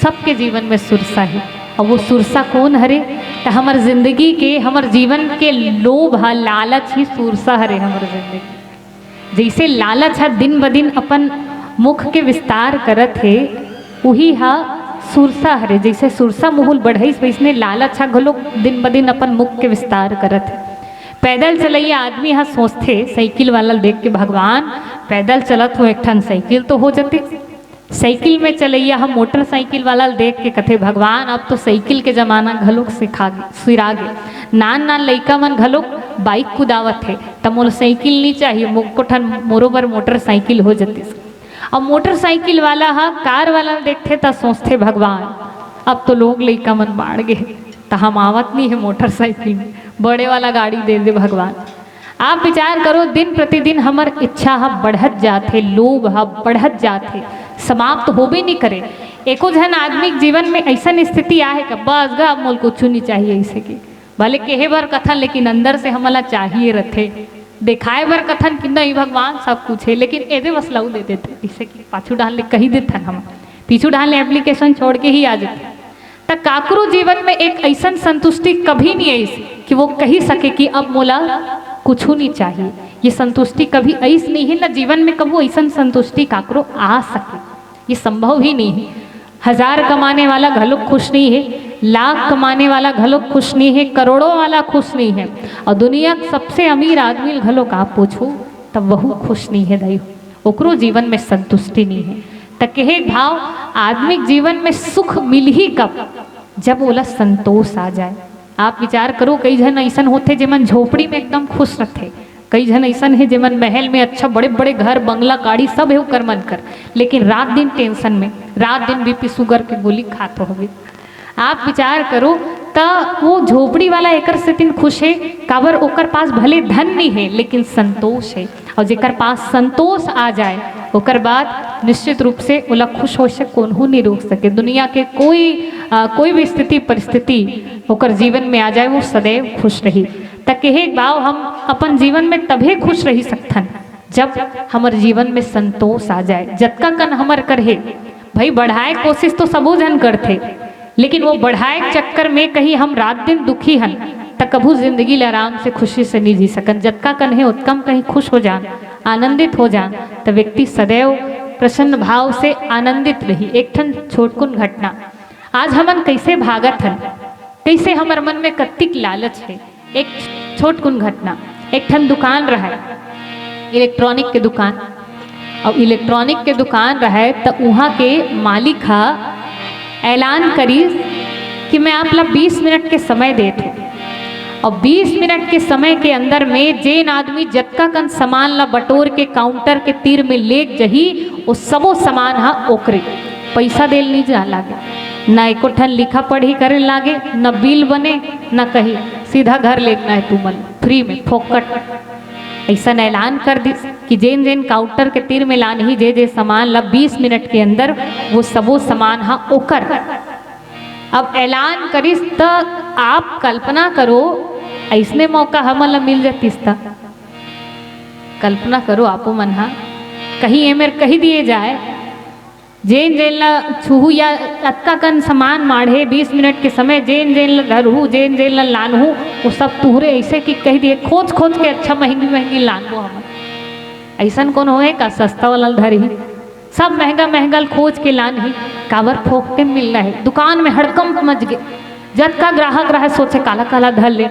सबके जीवन में सुरसा हे। अउ वो सुरसा कौन हरे? त हमर जिंदगी के, हमर जीवन के लोभ ह, लालच ही सुरसा हरे हमर जिंदगी। जैसे लालच ह दिन ब दिन अपन मुख के विस्तार करत हे, उही ह सुरसा हरे। जैसे सुरसा मुहूँ ल बढ़ाइस, वैसने लालच ह घलो दिन ब दिन अपन मुख के विस्तार करत हे। पैदल चलइया आदमी ह सोचथे, साइकिल वाला ल देख के, "भगवान, पैदल चलत हो, एक ठन साइकिल तो हो जतिस।" साइकिल में चलइया ह मोटरसाइकिल वाला ल देख के कथे, "भगवान, अब तो साइकिल के जमाना घलोक सिखा गे, सिरा गे। नान नान लइका मन घलोक बाइक कुदावत हे, त मोला साइकिल नी चाहिए, मोको ठन मोरो बर मोटरसाइकिल हो जतिस।" अब मोटरसाइकिल वाला ह कार वाला ल देखथे त सोचथे, "भगवान, अब तो लोग लइका मन बाढ़ गे, त हम आवत नी हे मोटरसाइकिल में, बड़े वाला गाड़ी दे दे भगवान।" आप विचार करो, दिन प्रतिदिन हमर इच्छा ह बढ़त जात हे, लोभ ह बढ़त जात हे, समाप्त होबे नी करे। एको झन आदमी के जीवन में अइसन स्थिति आहे का, "बस गा, अब मोल कुछु नी चाहिए," अइसे के भले केहे बर कथन, लेकिन अंदर से हमला चाहिए रथे। देखाए बर कथन कि "नहीं भगवान, सब कुछ हे," लेकिन एदे बस लऊ दे देथे, अइसे कि पाछू डाहन ले कही देथन हम, पीछू डाहन ले एप्लीकेशन छोड़ के ही आ जाथे। त काकरो जीवन में एक अइसन संतुष्टि कभी नहीं आइस कि वो कही सके कि "अब मोला कुछु नहीं चाहिए।" ये संतुष्टि कभी आइस नहीं हे, न जीवन में कभू अइसन संतुष्टि काकरो आ सके, ये संभव ही नहीं हे। हजार कमाने वाला घलोक खुश नहीं हे, लाख कमाने वाला घलोक खुश नहीं हे, करोड़ों वाला खुश नहीं हे, अउ दुनिया के सबसे अमीर आदमी ल घलोक आप पूछो, तब वहू खुश नहीं हे दाई। ओकरो जीवन में संतुष्टि नहीं हे। त केहे भाव, आदमी के जीवन में सुख मिलही कब? जब ओला संतोष आ जाए। आप विचार करो, कई झन अइसन होथे जेमन झोपड़ी में एकदम खुश रथे, कई झन अइसन हे जेमन महल में अच्छा बड़े-बड़े घर, बंगला, गाड़ी सब हे ओकर मन कर, लेकिन रात दिन टेंशन में, रात दिन बीपी सुगर के गोली खात होवे। आप विचार करो, त वो झोपड़ी वाला एकर सेतिन खुश हे, काबर ओकर पास भले धन नहीं हे, लेकिन संतोष हे। अउ जेकर पास संतोष आ जाए, ओकर बाद निश्चित रूप से ओला खुश होए से कोनहू नहीं रोक सके। दुनिया के कोई, अ, कोई भी स्थिति परिस्थिति ओकर जीवन में आ जाए, वो सदैव खुश रही। त केहे भाव, हम अपन जीवन में तभे खुश रही सकथन, जब हमर जीवन में संतोष आ जाए। जतका कन हमर कर हे, भाई, बढ़ाए कोशिश तो सबो झन करथे, लेकिन वो बढ़ाए के चक्कर में कहीं हम रात दिन दुखी हन, त कभू जिंदगी ल आराम से, खुशी से नहीं जी सकन। जतका कन हे, ओतका म कहीं खुश हो जान, आनंदित हो जान, त व्यक्ति सदैव प्रसन्न भाव से आनंदित रही। एक ठन छोटकुन घटना, आज हमन कैसे भागत हन, कैसे हमर मन में कत्तिक लालच हे। एक छोटकुन घटना, एक ठन दुकान रहय, इलेक्ट्रॉनिक के दुकान। अब इलेक्ट्रॉनिक के दुकान रहय, त उहाँ के मालिक ह ऐलान करिस कि "मैं आप ला बीस मिनट के समय देत हूँ, और बीस मिनट के समय के अंदर में जेन आदमी जतका कन सामान ला बटोर के काउंटर के तीर में लेग जही, वो सबो सामान ह ओकरे।" पैसा देल नहीं जा लागे, ना एको ठन लिखा पढ़ी करे लागे, ना बिल बने, ना कही, सीधा घर लेगना है तुमन, फ्री में, फोकट। अइसन ऐलान कर दिस कि जेन जेन काउंटर के तीर में लानही, जे जे सामान ला, बीस मिनट के अंदर वो सबो सामान ह ओकर। अब ऐलान करिस, त आप कल्पना करो, अइसने मौका हमन ला मिल जातिस त। कल्पना करो, आपो मन ह कहीं एमेर कही दिए जाए, जेन जेन ला छुहू या अतका कन सामान माढ़े, बीस मिनट के समय, जेन जेन ला धरहू, जेन जेन ला लानहू, वो सब तुहरे। अइसे कि कही दिए, खोज खोज के अच्छा महंगी महंगी लानबो हमन। अइसन कौन होए का सस्ता वाला ल धरही? सब महंगा महंगा ल खोज के लानही। काबर? फोकटे म मिलना हे। दुकान में हड़कंप मच गे, जतका ग्राहक रहे, सोचे, "काला काला धर ले।"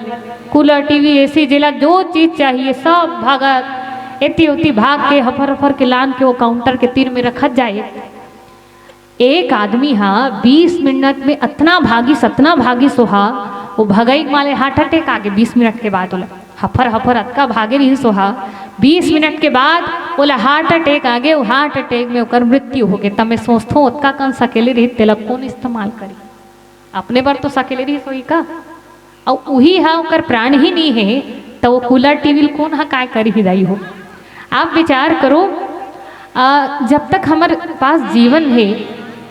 कूलर, टीवी, एसी, जेला जो चीज चाहिए, सब भागत, एती ओती भाग के, हफर हफर के लान के वो काउंटर के तीर में रखत जाए। एक आदमी हा बीस मिनट में अतना भागिस, अतना भागिस, ओहा, वो भगई के मारे हार्ट अटैक आगे। बीस मिनट के बाद ओला, हफर हफर अतका भागे रहिस ओहा, बीस मिनट के बाद ओला हार्ट अटैक आगे। वो हार्ट अटैक में ओकर मृत्यु होगे। त मैं सोचथों, ओतका कन सकेले रही, तेला कौन इस्तेमाल करी? अपने बर तो सकेले रहिस होही का? अउ उही हा ओकर प्राण ही नहीं है, त वो कूलर टीवी ल कोन हा काय करही दाई हो? आप विचार करो, आ, जब तक हमर पास जीवन है,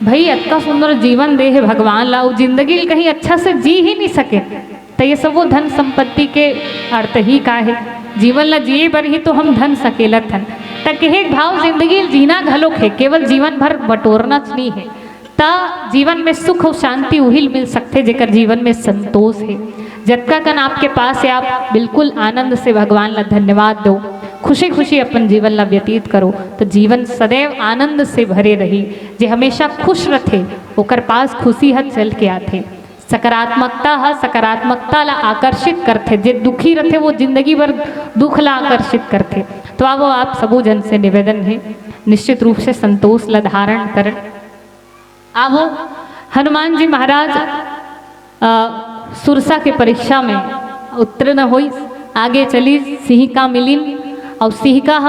भाई, अतका सुंदर जीवन दे है भगवान ला, वो जिंदगी ल कहीं अच्छा से जी ही नहीं सके, त ये सब वो धन संपत्ति के अर्थ ही का है? जीवन ला जिए बर ही तो हम धन सकेलत हन। त कहे के भाव, जिंदगी ल जीना घलोक है, केवल जीवन भर बटोरना च नहीं है। त जीवन में सुख अउ शांति उही ल मिल सकथे, जेकर जीवन में संतोष हे। जतका कन आपके पास हे, आप बिल्कुल आनंद से भगवान ला धन्यवाद दो, खुशी खुशी अपन जीवन ला व्यतीत करो, त जीवन सदैव आनंद से भरे रही। जे हमेशा खुश रथे, ओकर पास खुशी ह चल के आथे। सकारात्मकता ह सकारात्मकता ला आकर्षित करथे। जे दुखी रथे, वो जिंदगी भर दुख ला आकर्षित करथे। तो आवो, आप सबो जन से निवेदन हे, निश्चित रूप से संतोष ला धारण करन। आवो, हनुमान जी महाराज, अ, सुरसा के परीक्षा में उत्तीर्ण होइस, आगे चलिस, सिंहिका मिलिन, अउ सिंहिका ह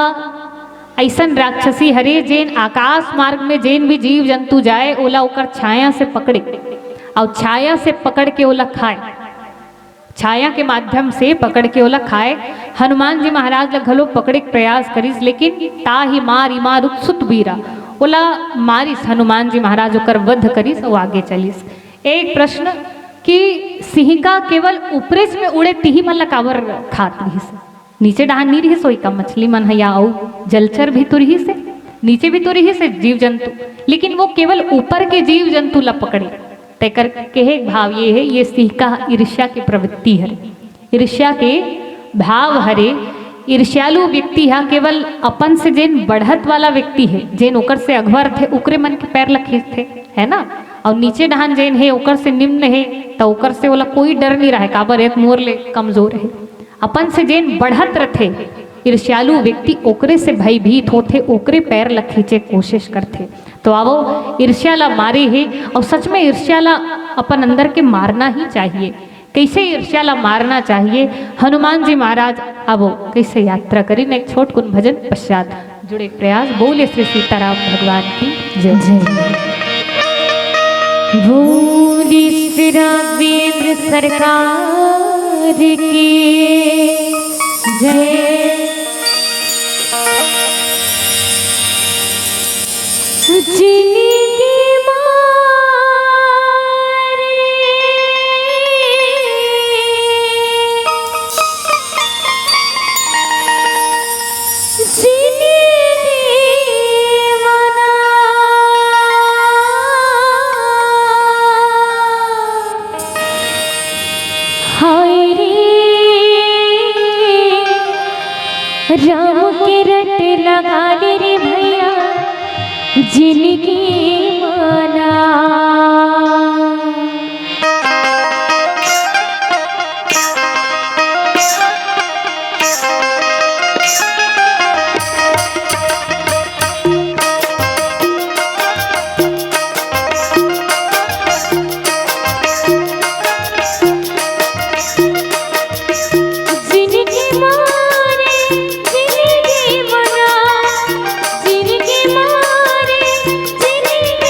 अइसन राक्षसी हरे, जेन आकाश मार्ग में जेन भी जीव जंतु जाए, ओला ओकर छाया से पकड़े, अउ छाया से पकड़ के ओला खाए। छाया के माध्यम से पकड़ के ओला खाए। हनुमान जी महाराज ला घलो पकड़े के प्रयास करिस, लेकिन ताहि मारि मारुत सुत बीरा, ओला मारिस हनुमान जी महाराज, ओकर वध करिस अउ आगे चलिस। एक प्रश्न कि सिंहिका केवल ऊपरेच में उड़े, तिही मन ला काबर खात रिहिस? नीचे डहान नी रिहिस होही का मछली मन ह, या अउ जलचर भी तो रिहिस हे, नीचे भी तो रिहिस हे जीव जंतु, लेकिन वो केवल ऊपर के जीव जंतु ला पकड़े। तेकर कहे भाव ये हे, ये सिंहिका ईर्ष्या के प्रवृत्ति हरे, ईर्ष्या के भाव हरे। ईर्ष्यालु व्यक्ति हा केवल अपन से जेन बढ़त वाला व्यक्ति हे, जेन ओकर से अघवा रथे, ओकरे मन के पैर ला खींचथे, है ना? अउ नीचे डहान जेन हे, ओकर से निम्न हे, त ओकर से ओला कोई डर नहीं रहे, काबर एक मोर ले कमजोर हे। अपन से जेन बढ़त रथे, ईर्ष्यालु व्यक्ति ओकरे से भयभीत होथे, ओकरे पैर ला खींचे कोशिश करथे। तो आवो, ईर्ष्या ला मारे हे, अउ सच में ईर्ष्या ला अपन अंदर के मारना ही चाहिए। कैसे ईर्ष्या ला मारना चाहिए? हनुमान जी महाराज आवो कैसे यात्रा करिन, एक छोट कुन भजन पश्चात जुड़े प्रयास। बोले श्री सीताराम भगवान की जय। जय। बोले श्री राघवेंद्र सरकार की जय। जिनगी मारे, जिनगी मना। हाय रे, राम के रट लगा ले रे भैया, जिनगी मना। जिनगी मारे, जिनगी मना, जिनगी मारे, जिनगी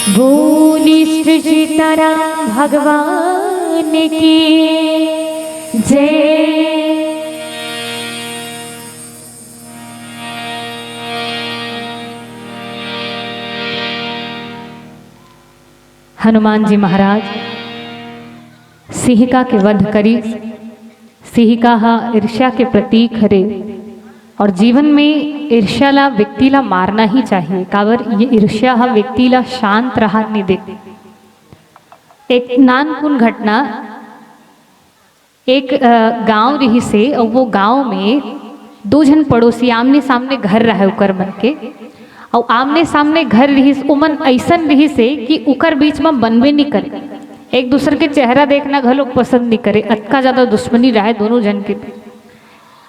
बोली श्री सीताराम भगवान की जय। हनुमान जी महाराज सिंहिका के वध करी। सिंहिका ह ईर्ष्या के प्रतीक हरे, और जीवन में ईर्ष्या ला, व्यक्ति ला मारना ही चाहिए, काबर ये ईर्ष्या ह व्यक्ति ला शांत रहन नहीं दे। एक नानकुन घटना, एक, अ, गांव रिहिस हे, और वो गांव में दो झन पड़ोसी आमने सामने घर रहे उकर मन के, और आमने सामने घर रिहिस, ओमन ऐसन रिहिस हे कि उकर बीच में बनबे नहीं करे, एक दूसर के चेहरा देखना घलो पसंद नहीं करे, अतका ज्यादा दुश्मनी रहे दोनों झन के।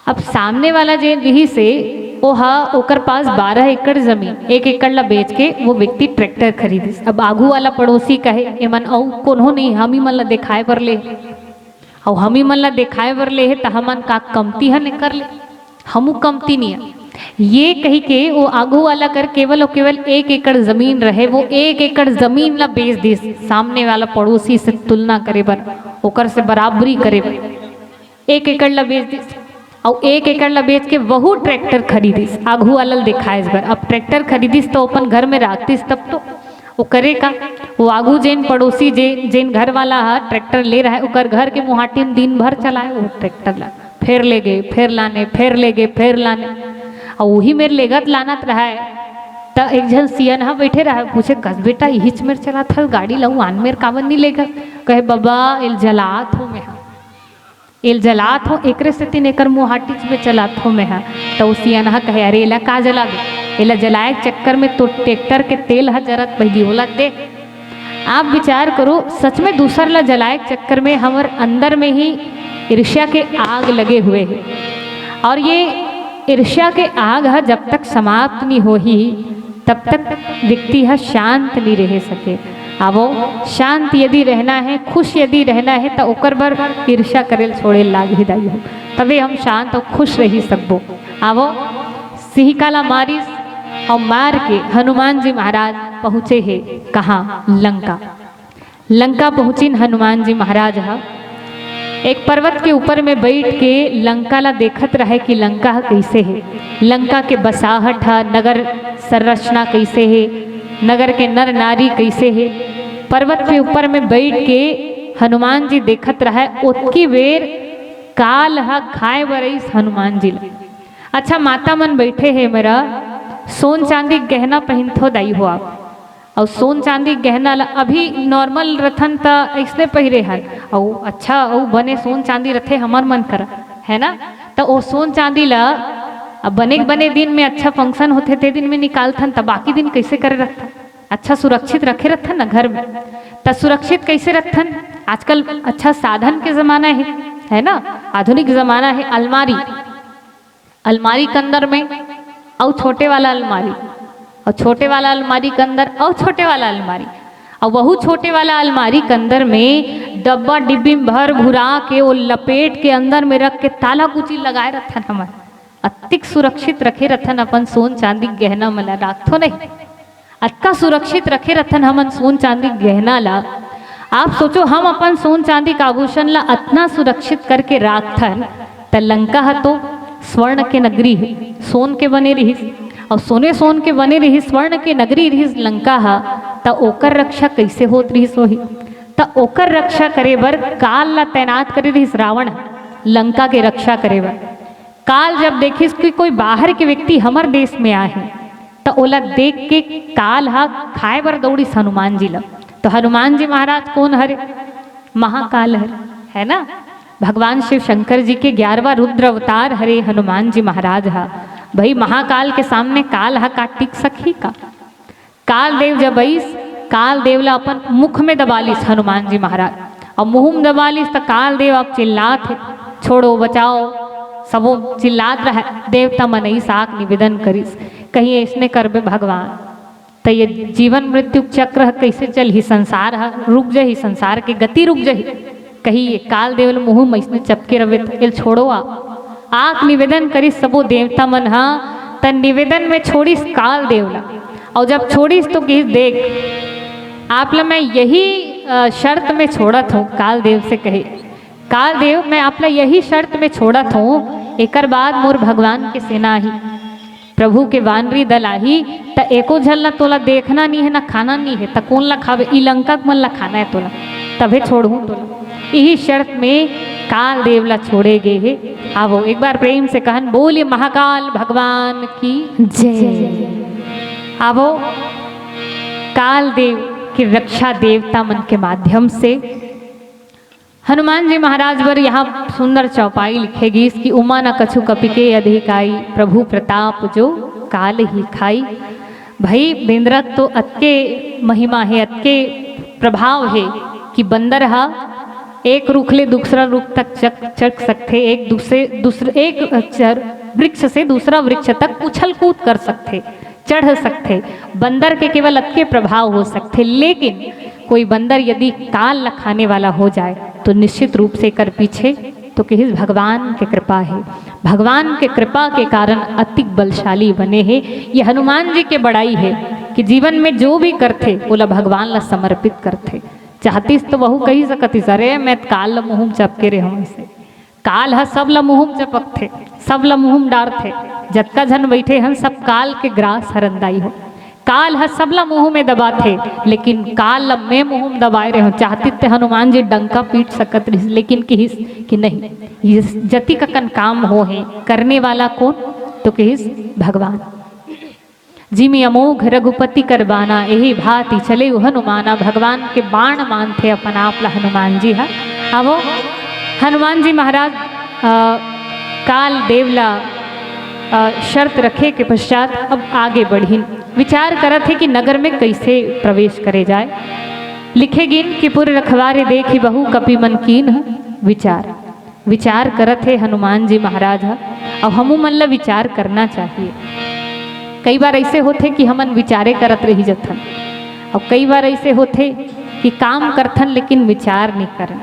अब सामने वाला जे रिहिस हे, ओहा ओकर पास बारह एकड़ जमीन, एक एकड़ ला बेच के वो व्यक्ति ट्रैक्टर खरीदिस। अब आगू वाला पड़ोसी कहे, "एमन अउ कोनो नहीं, हम ही मन ला दिखाए बर ले, अउ हम ही मन ला दिखाए बर ले हे, त हमन का कमती हन एकर ले? हमू कमती नहीं है।" ये कही के वो आगू वाला कर केवल और केवल एक एकड़ जमीन रहे, वो एक एकड़ जमीन ला बेच दिस सामने वाला पड़ोसी से तुलना करे बर, ओकर से बराबरी करे बर। एक एकड़ ला बेच दिस, अउ एक एकड़ ला बेच के वहू ट्रैक्टर खरीदिस, आघू वाला ल दिखाएस बर। अब ट्रैक्टर खरीदिस तो अपन घर में राखतिस तब तो। वो करे का, वो आघू जेन पड़ोसी, जे, जेन घर वाला हा ट्रैक्टर ले रहा है, ओकर घर के मुहाटी में दिन भर चलाए वो ट्रैक्टर ला, फेर ले गए, फेर लाने, फेर ले गए, फेर लाने। अउ वही मेर लेगत लानत रहा है, त एक झन सियन हा बैठे रहा है, पूछे, "कस बेटा, इहिच मेर चलात हस गाड़ी ला, आन मेर काबर नहीं लेगत?" कहे, "बाबा, एल जलात हो में हा।" एल जलात हो, एकरे सेतिन एकर मुहाटिच में चलात हो में हा। त ओ सियनहा कहे, "अरे, एला का जलाबे? एला जलाए के चक्कर में तो ट्रैक्टर के तेल ह जरत बहिदी, ओला दे।" आप विचार करो, सच में दूसर ला जलाए के चक्कर में हमर अंदर में ही ईर्ष्या के आग लगे हुए है, और ये ईर्ष्या के आग ह जब तक समाप्त नहीं होही, तब तक व्यक्ति ह शांत नहीं रह सके। आवो, शांत यदि रहना है, खुश यदि रहना है, त ओकर बर ईर्ष्या करेल छोड़े लागही दाई हो, तबे हम शांत और खुश रही सकबो। आवो, सिंहिका ला मारिस और मार के हनुमान जी महाराज पहुँचे हे कहाँ? लंका। लंका पहुँचिन हनुमान जी महाराज ह। एक पर्वत के ऊपर में बैठ के लंका ला देखत रहे कि लंका ह कइसे हे, लंका के बसाहट ह, नगर संरचना कइसे हे, नगर के नर नारी कइसे हे। पर्वत के ऊपर में बैठ के हनुमान जी देखत रहे। ओतकी बेर काल ह खाए बर आइस हनुमान जी ला। अच्छा, माता मन बैठे हे मेरा, सोन चांदी के गहना पहिनथो दाई हो आप, अउ सोन चांदी के गहना ला अभी नॉर्मल रथन त अइसने पहिरे हन, अउ अच्छा अउ बने सोन चांदी रथे हमर मन करा, है ना? त ओ सोन चांदी ला अब बने बने दिन में अच्छा फंक्शन होथे ते दिन में निकालथन, त बाकी दिन कइसे करे रखथन? अच्छा सुरक्षित रखे रखथन ना घर में, त सुरक्षित कइसे रखथन? आजकल अच्छा साधन के जमाना है, है ना? आधुनिक जमाना है। अलमारी, अलमारी के अंदर में अउ छोटे वाला अलमारी, अउ छोटे वाला अलमारी के अंदर अउ छोटे वाला अलमारी, अउ वहू छोटे वाला अलमारी के अंदर में डब्बा डिब्बी में भर भुरा के वो लपेट के अंदर में रख के ताला कुची लगाए रखथन हमन। अतिक सुरक्षित रखे रखथन अपन सोन चांदी के गहना मन ला, राखथो नहीं? अतका सुरक्षित रखे रखथन हमन सोन चांदी के गहना ला। आप सोचो, हम अपन सोन चांदी के आभूषण ला अतना सुरक्षित करके राखथन, त लंका ह तो स्वर्ण के नगरी हे, सोन के बने रिहिस, अउ सोने सोन के बने रिहिस, स्वर्ण के नगरी रिहिस लंका ह, त ओकर रक्षा कइसे होत रिहिस होही? त ओकर रक्षा करे बर काल ला तैनात करे रिहिस रावण ह, लंका के रक्षा करे बर। काल जब देखिस कि कोई बाहर के व्यक्ति हमर देश में आए हे, त ओला देख के काल ह खाए बर दौड़िस हनुमान जी ला। तो हनुमान जी महाराज कोन हरे? महाकाल हरे, है ना? भगवान शिव शंकर जी के ग्यारहवाँ रुद्र अवतार हरे हनुमान जी महाराज ह। भाई, महाकाल के सामने काल ह का टिक सकही का? काल देव जब आइस, काल देव ला अपन मुख में दबा लिस हनुमान जी महाराज, अउ मुंह में दबा लिस त काल देव अब चिल्लात हे, "छोड़ो, बचाओ।" सबो चिल्लात रहे, देवता मन आइस, आके निवेदन करिस, कहीं अइसने करबे भगवान, त ये जीवन मृत्यु चक्र ह कइसे चलही? संसार ह रुक जही, संसार के गति रुक जही। कही ये काल देव ल मुहूं म अइसने चपके रवे त एल छोड़ो आ। आक निवेदन करिस सबो देवता मन ह, त निवेदन में छोड़िस काल देव ल। अउ जब छोड़िस तो किहिस, "देख, आप ला मैं यही अ, शर्त में छोड़त हूँ, काल देव से कहे, काल देव, मैं आप ला यही शर्त में छोड़त हूँ, एकर बाद मोर भगवान के सेना आही। प्रभु के वानरी दल आही, त एको झन ला तोला देखना नहीं है, ना खाना नहीं है, त कौन ला खावे? ई लंका के मन ला खाना है तोला, तभे छोड़हूँ तोला। यही शर्त में काल देव ला छोड़े गए है। आवो, एक बार प्रेम से कहन, बोलिए महाकाल भगवान की। जय। आवो, काल देव के रक्षा देवता मन के माध्यम से हनुमान जी महाराज बर यहाँ सुंदर चौपाई लिखे गीस कि उमा न कछु कपि के अधिकाई, प्रभु प्रताप जो काल ही खाई। भाई, बेंदरा तो अतके महिमा है, अतके प्रभाव है कि बंदर हा एक रुख ले दूसरा रुख तक चक चढ़ सकथे, एक दूसरे दूसरे एक चर वृक्ष से दूसरा वृक्ष तक उछल कूद कर सकथे, चढ़ सकथे। बंदर के केवल अतके प्रभाव हो सकथे, लेकिन कोई बंदर यदि काल ला खाने वाला हो जाए तो निश्चित रूप से एकर पीछे तो कहिस भगवान के कृपा है। भगवान के कृपा के कारण अतिक बलशाली बने हे। ये हनुमान जी के बड़ाई है कि जीवन में जो भी करथे ओला भगवान ला समर्पित करथे। चाहतीस तो वहू कही सकतीस, अरे मैं काल ला मुँह म चपके रेहूँ। ऐसे काल ह सब ला मुँह म चपकथे, सब ला मुँह म डारथे। जतका झन बइठे हन सब काल के ग्रास हरन दाई हो। काल ह सबला मुँह में दबाथे, लेकिन काल ल मैं मुँह में दबाए रेहेंव। चाहती ते हनुमान जी डंका पीट सकत रहिस, लेकिन किहिस कि नहीं, ये जतिक अकन काम हो हे, करने वाला कोन? तो किहिस भगवान। जिमि अमोघ रघुपति कर बाना, एहि भांति चले हनुमाना। भगवान के बाण मानथे अपन आप ला हनुमान जी ह। आवो, हनुमान जी महाराज अ, काल देव ला अ, शर्त रखे के पश्चात अब आगे बढ़िन। विचार करत हे कि नगर में कैसे प्रवेश करे जाए। लिखे गिन कि पुर रखवारे देखि बहु कपि मन कीन्ह विचार। विचार करत हे हनुमान जी महाराज ह। अब हमू मन ला विचार करना चाहिए। कई बार ऐसे होथे कि हमन विचारे करत रही जथन, और कई बार ऐसे होथे कि काम करथन लेकिन विचार नहीं करन।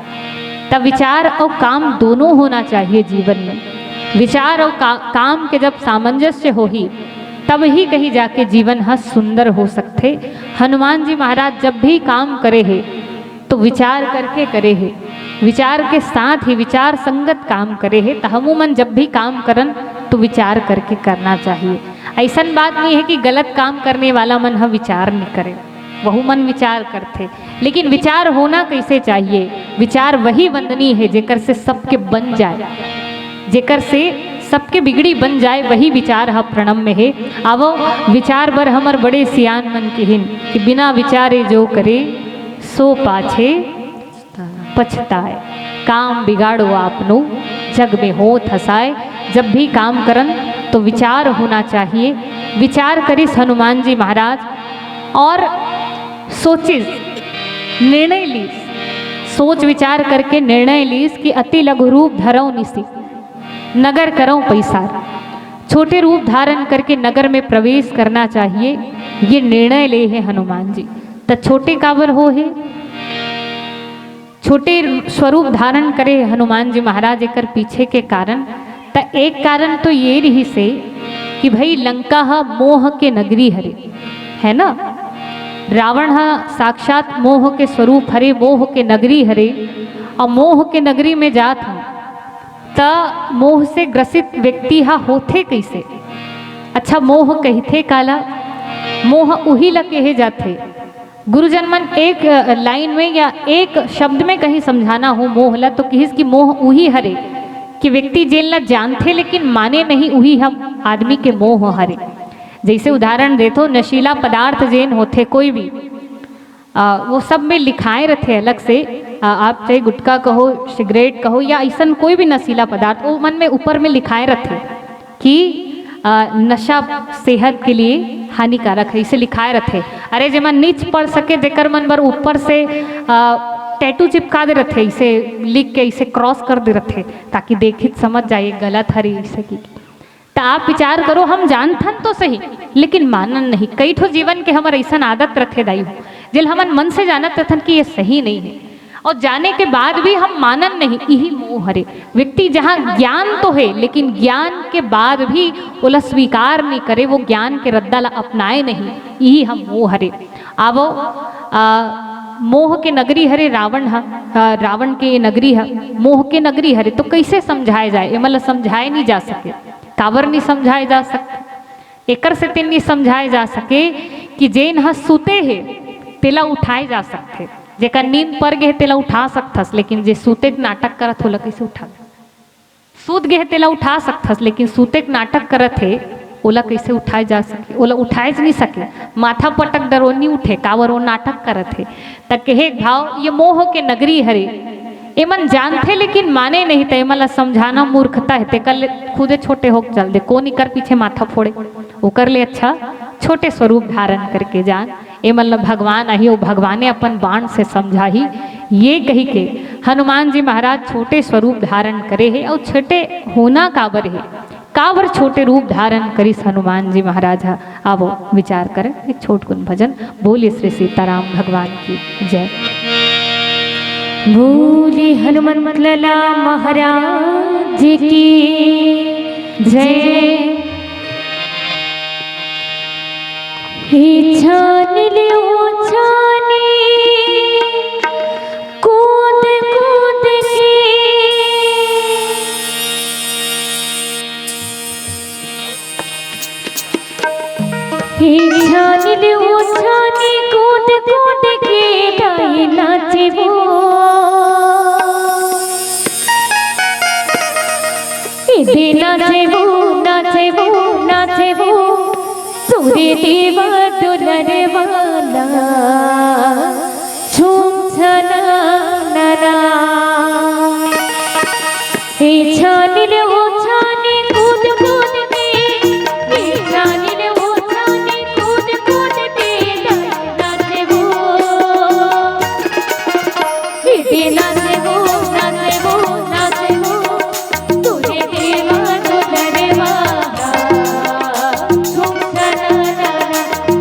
त विचार और काम दोनों होना चाहिए जीवन में। विचार और का, काम के जब सामंजस्य होही, तब ही कहीं जाके जीवन ह सुंदर हो सकथे। हनुमान जी महाराज जब भी काम करे हे तो विचार करके करे हे, विचार के साथ ही विचार संगत काम करे हे। त हमू मन जब भी काम करन तो विचार करके करना चाहिए। ऐसन बात नहीं है कि गलत काम करने वाला मन ह विचार नहीं करे, वहू मन विचार करथे, लेकिन विचार होना कैसे चाहिए? विचार वही वंदनीय है जेकर से सबके बन जाए, जेकर से सबके बिगड़ी बन जाए, वही विचार ह प्रणम्य है। आवो, विचार बर हमर बड़े सियान मन किहिन कि बिना विचारे जो करे सो पाछे पछताए। काम बिगाड़ो आपनो, जग में होत हंसाए। जब भी काम करन तो विचार होना चाहिए। विचार करिस हनुमान जी महाराज और सोचिस, निर्णय लीस, सोच विचार करके निर्णय लीस कि अति लघु रूप धरव निसि, नगर करव पैसार। छोटे रूप धारण करके नगर में प्रवेश करना चाहिए, ये निर्णय ले हे हनुमान जी। त छोटे काबर हो हे? छोटे स्वरूप धारण करे हनुमान जी महाराज। एकर पीछे के कारण, त एक कारण तो ये रहिस हे कि भाई, लंका ह मोह के नगरी हरे, है ना? रावण ह साक्षात मोह के स्वरूप हरे, मोह के नगरी हरे, और मोह के नगरी में जात ह त मोह से ग्रसित व्यक्ति ह होथे कैसे? अच्छा, मोह कहिथे काला? मोह उही ल कहे जाथे। गुरुजन मन एक, अ, लाइन में या एक शब्द में कहीं समझाना हो मोह ला, तो किहिस कि मोह उही हरे कि व्यक्ति जेन ला जानथे लेकिन माने नहीं, उही हम आदमी के मोह हरे। जैसे उदाहरण देथो, नशीला पदार्थ जेन होथे कोई भी, अ, वो सब में लिखाए रथे अलग से, अ, आप चाहे गुटखा कहो, सिगरेट कहो या ऐसन कोई भी नशीला पदार्थ, वो मन में ऊपर में लिखाए रथे कि अ, नशा सेहत के लिए हानिकारक है, इसे लिखाए रथे। अरे, जेमन नीच पढ़ सके, जेकर मन बर ऊपर से अ, टैटू चिपका दे रथे, इसे लिख के इसे क्रॉस कर दे रथे, ताकि देखित समझ जाए गलत हरे इसे की। त आप विचार करो, हम जानथन तो सही, लेकिन मानन नहीं। कई ठो जीवन के हमर ऐसन आदत रथे दाई हो, जेल हमन मन से जानत रथन कि ये सही नहीं है, और जाने के बाद भी हम मानन नहीं, इही मोह हरे। व्यक्ति जहाँ ज्ञान तो है, लेकिन ज्ञान के बाद भी ओला स्वीकार नहीं करे, वो ज्ञान के रद्दा ला अपनाए नहीं, इही हम मोह हरे। आवो, आ, मोह के नगरी हरे रावण ह, आ, रावण के ये नगरी ह, मोह के नगरी हरे, तो कइसे समझाए जाए? एमन ल समझाए नहीं जा सके। काबर नहीं समझाए जा सकते? एकर सेती नहीं समझाए जा सके कि जेन ह सुते हे, तेला उठाए जा सकथे। जेकर नींद पर गे हे, तेला उठा सकथस, लेकिन जे सुते के नाटक करत हे, ओला कइसे उठाबे? सूत गे हे, तेला उठा सकथस, लेकिन सुते के नाटक करत हे, ओला कइसे उठाए जा सके? ओला उठाएच नहीं सके। माथा पटक डर, ओ नहीं उठे, काबर ओ नाटक करत हे। त कहे के भाव, ये मोह के नगरी हरे। एमन जानथे लेकिन माने नहीं, त एमन ला समझाना मूर्खता हे। तेकर ले खुदे छोटे होके चल दे, कोन इकर पीछे माथा फोड़े? ओकर ले अच्छा छोटे स्वरूप धारण करके जान। एमन ल भगवान आही, अउ भगवाने अपन बाण से समझाही, ये कही के हनुमान जी महाराज छोटे स्वरूप धारण करे हे। अउ छोटे होना काबर हे, काबर छोटे रूप धारण करिस हनुमान जी महाराज ह? आवो विचार करन एक छोटकुन भजन। बोलिए श्री सीताराम भगवान की जय। बोले हनुमंत लाला महाराज की जय। हे छान ले ओ छानी, कूद कूद के। हे छान ले ओ छानी, कूद कूद के दाई नाचबो। ए दे नाचबो, नाचबो, नाचबो, तोरे देवा दुलर वाला झूम छना नना। ए छानी ले ओ छानी कूद कूद के, ए छानी ले ओ छानी कूद कूद के, नाचबो। ए दे नाचबो, नाचबो, नाचबो, तोरे देवा दुलर वाला, झूम छना नना,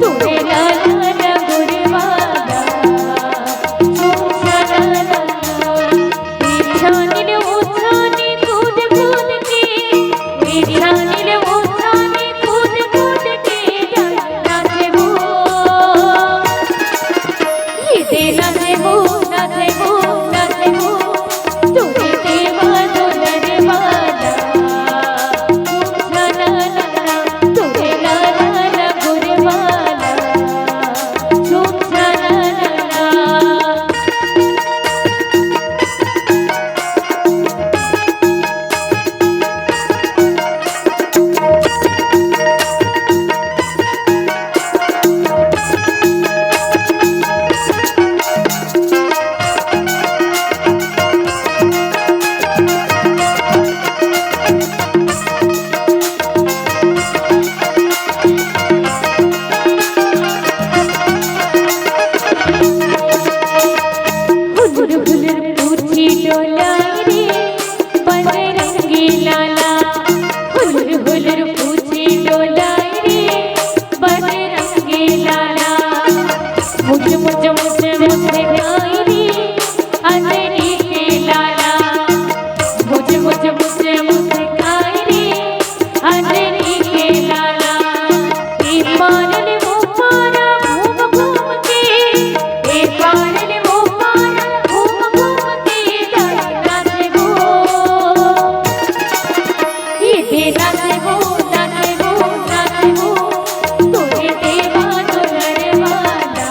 तोरे लाला रघुर वाला, झूम छना नना। ए छानी ले ओ छानी कूद कूद के, ए छानी ले ओ छानी कूद कूद के, नाचबो। ए दे नाचबो, नाचबो, नाचबो, तोरे देवा दुलर वाला, झूम छना नना, तोरे लाला रघुर वाला, झूम छना नना। हुलुर हुलुर पूछी डोलाई रे बजरंगी लाला, हुलुर हुलुर पूछी डोलाई रे बजरंगी लाला। मुझ मुझ मुझ मुझ गाई रे अंजनी के लाला, मुझ मुझ मुझ मुझ गाई रे अंजनी के लाला। ए पार ले वो पार घूम घूम के, ए पार ले वो पार घूम घूम के नाचबो। ए दे नाचबो, नाचबो, नाचबो, तोरे देवा दुलर वाला,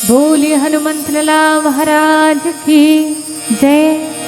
बोलिए हनुमंत लाला महाराज की जय।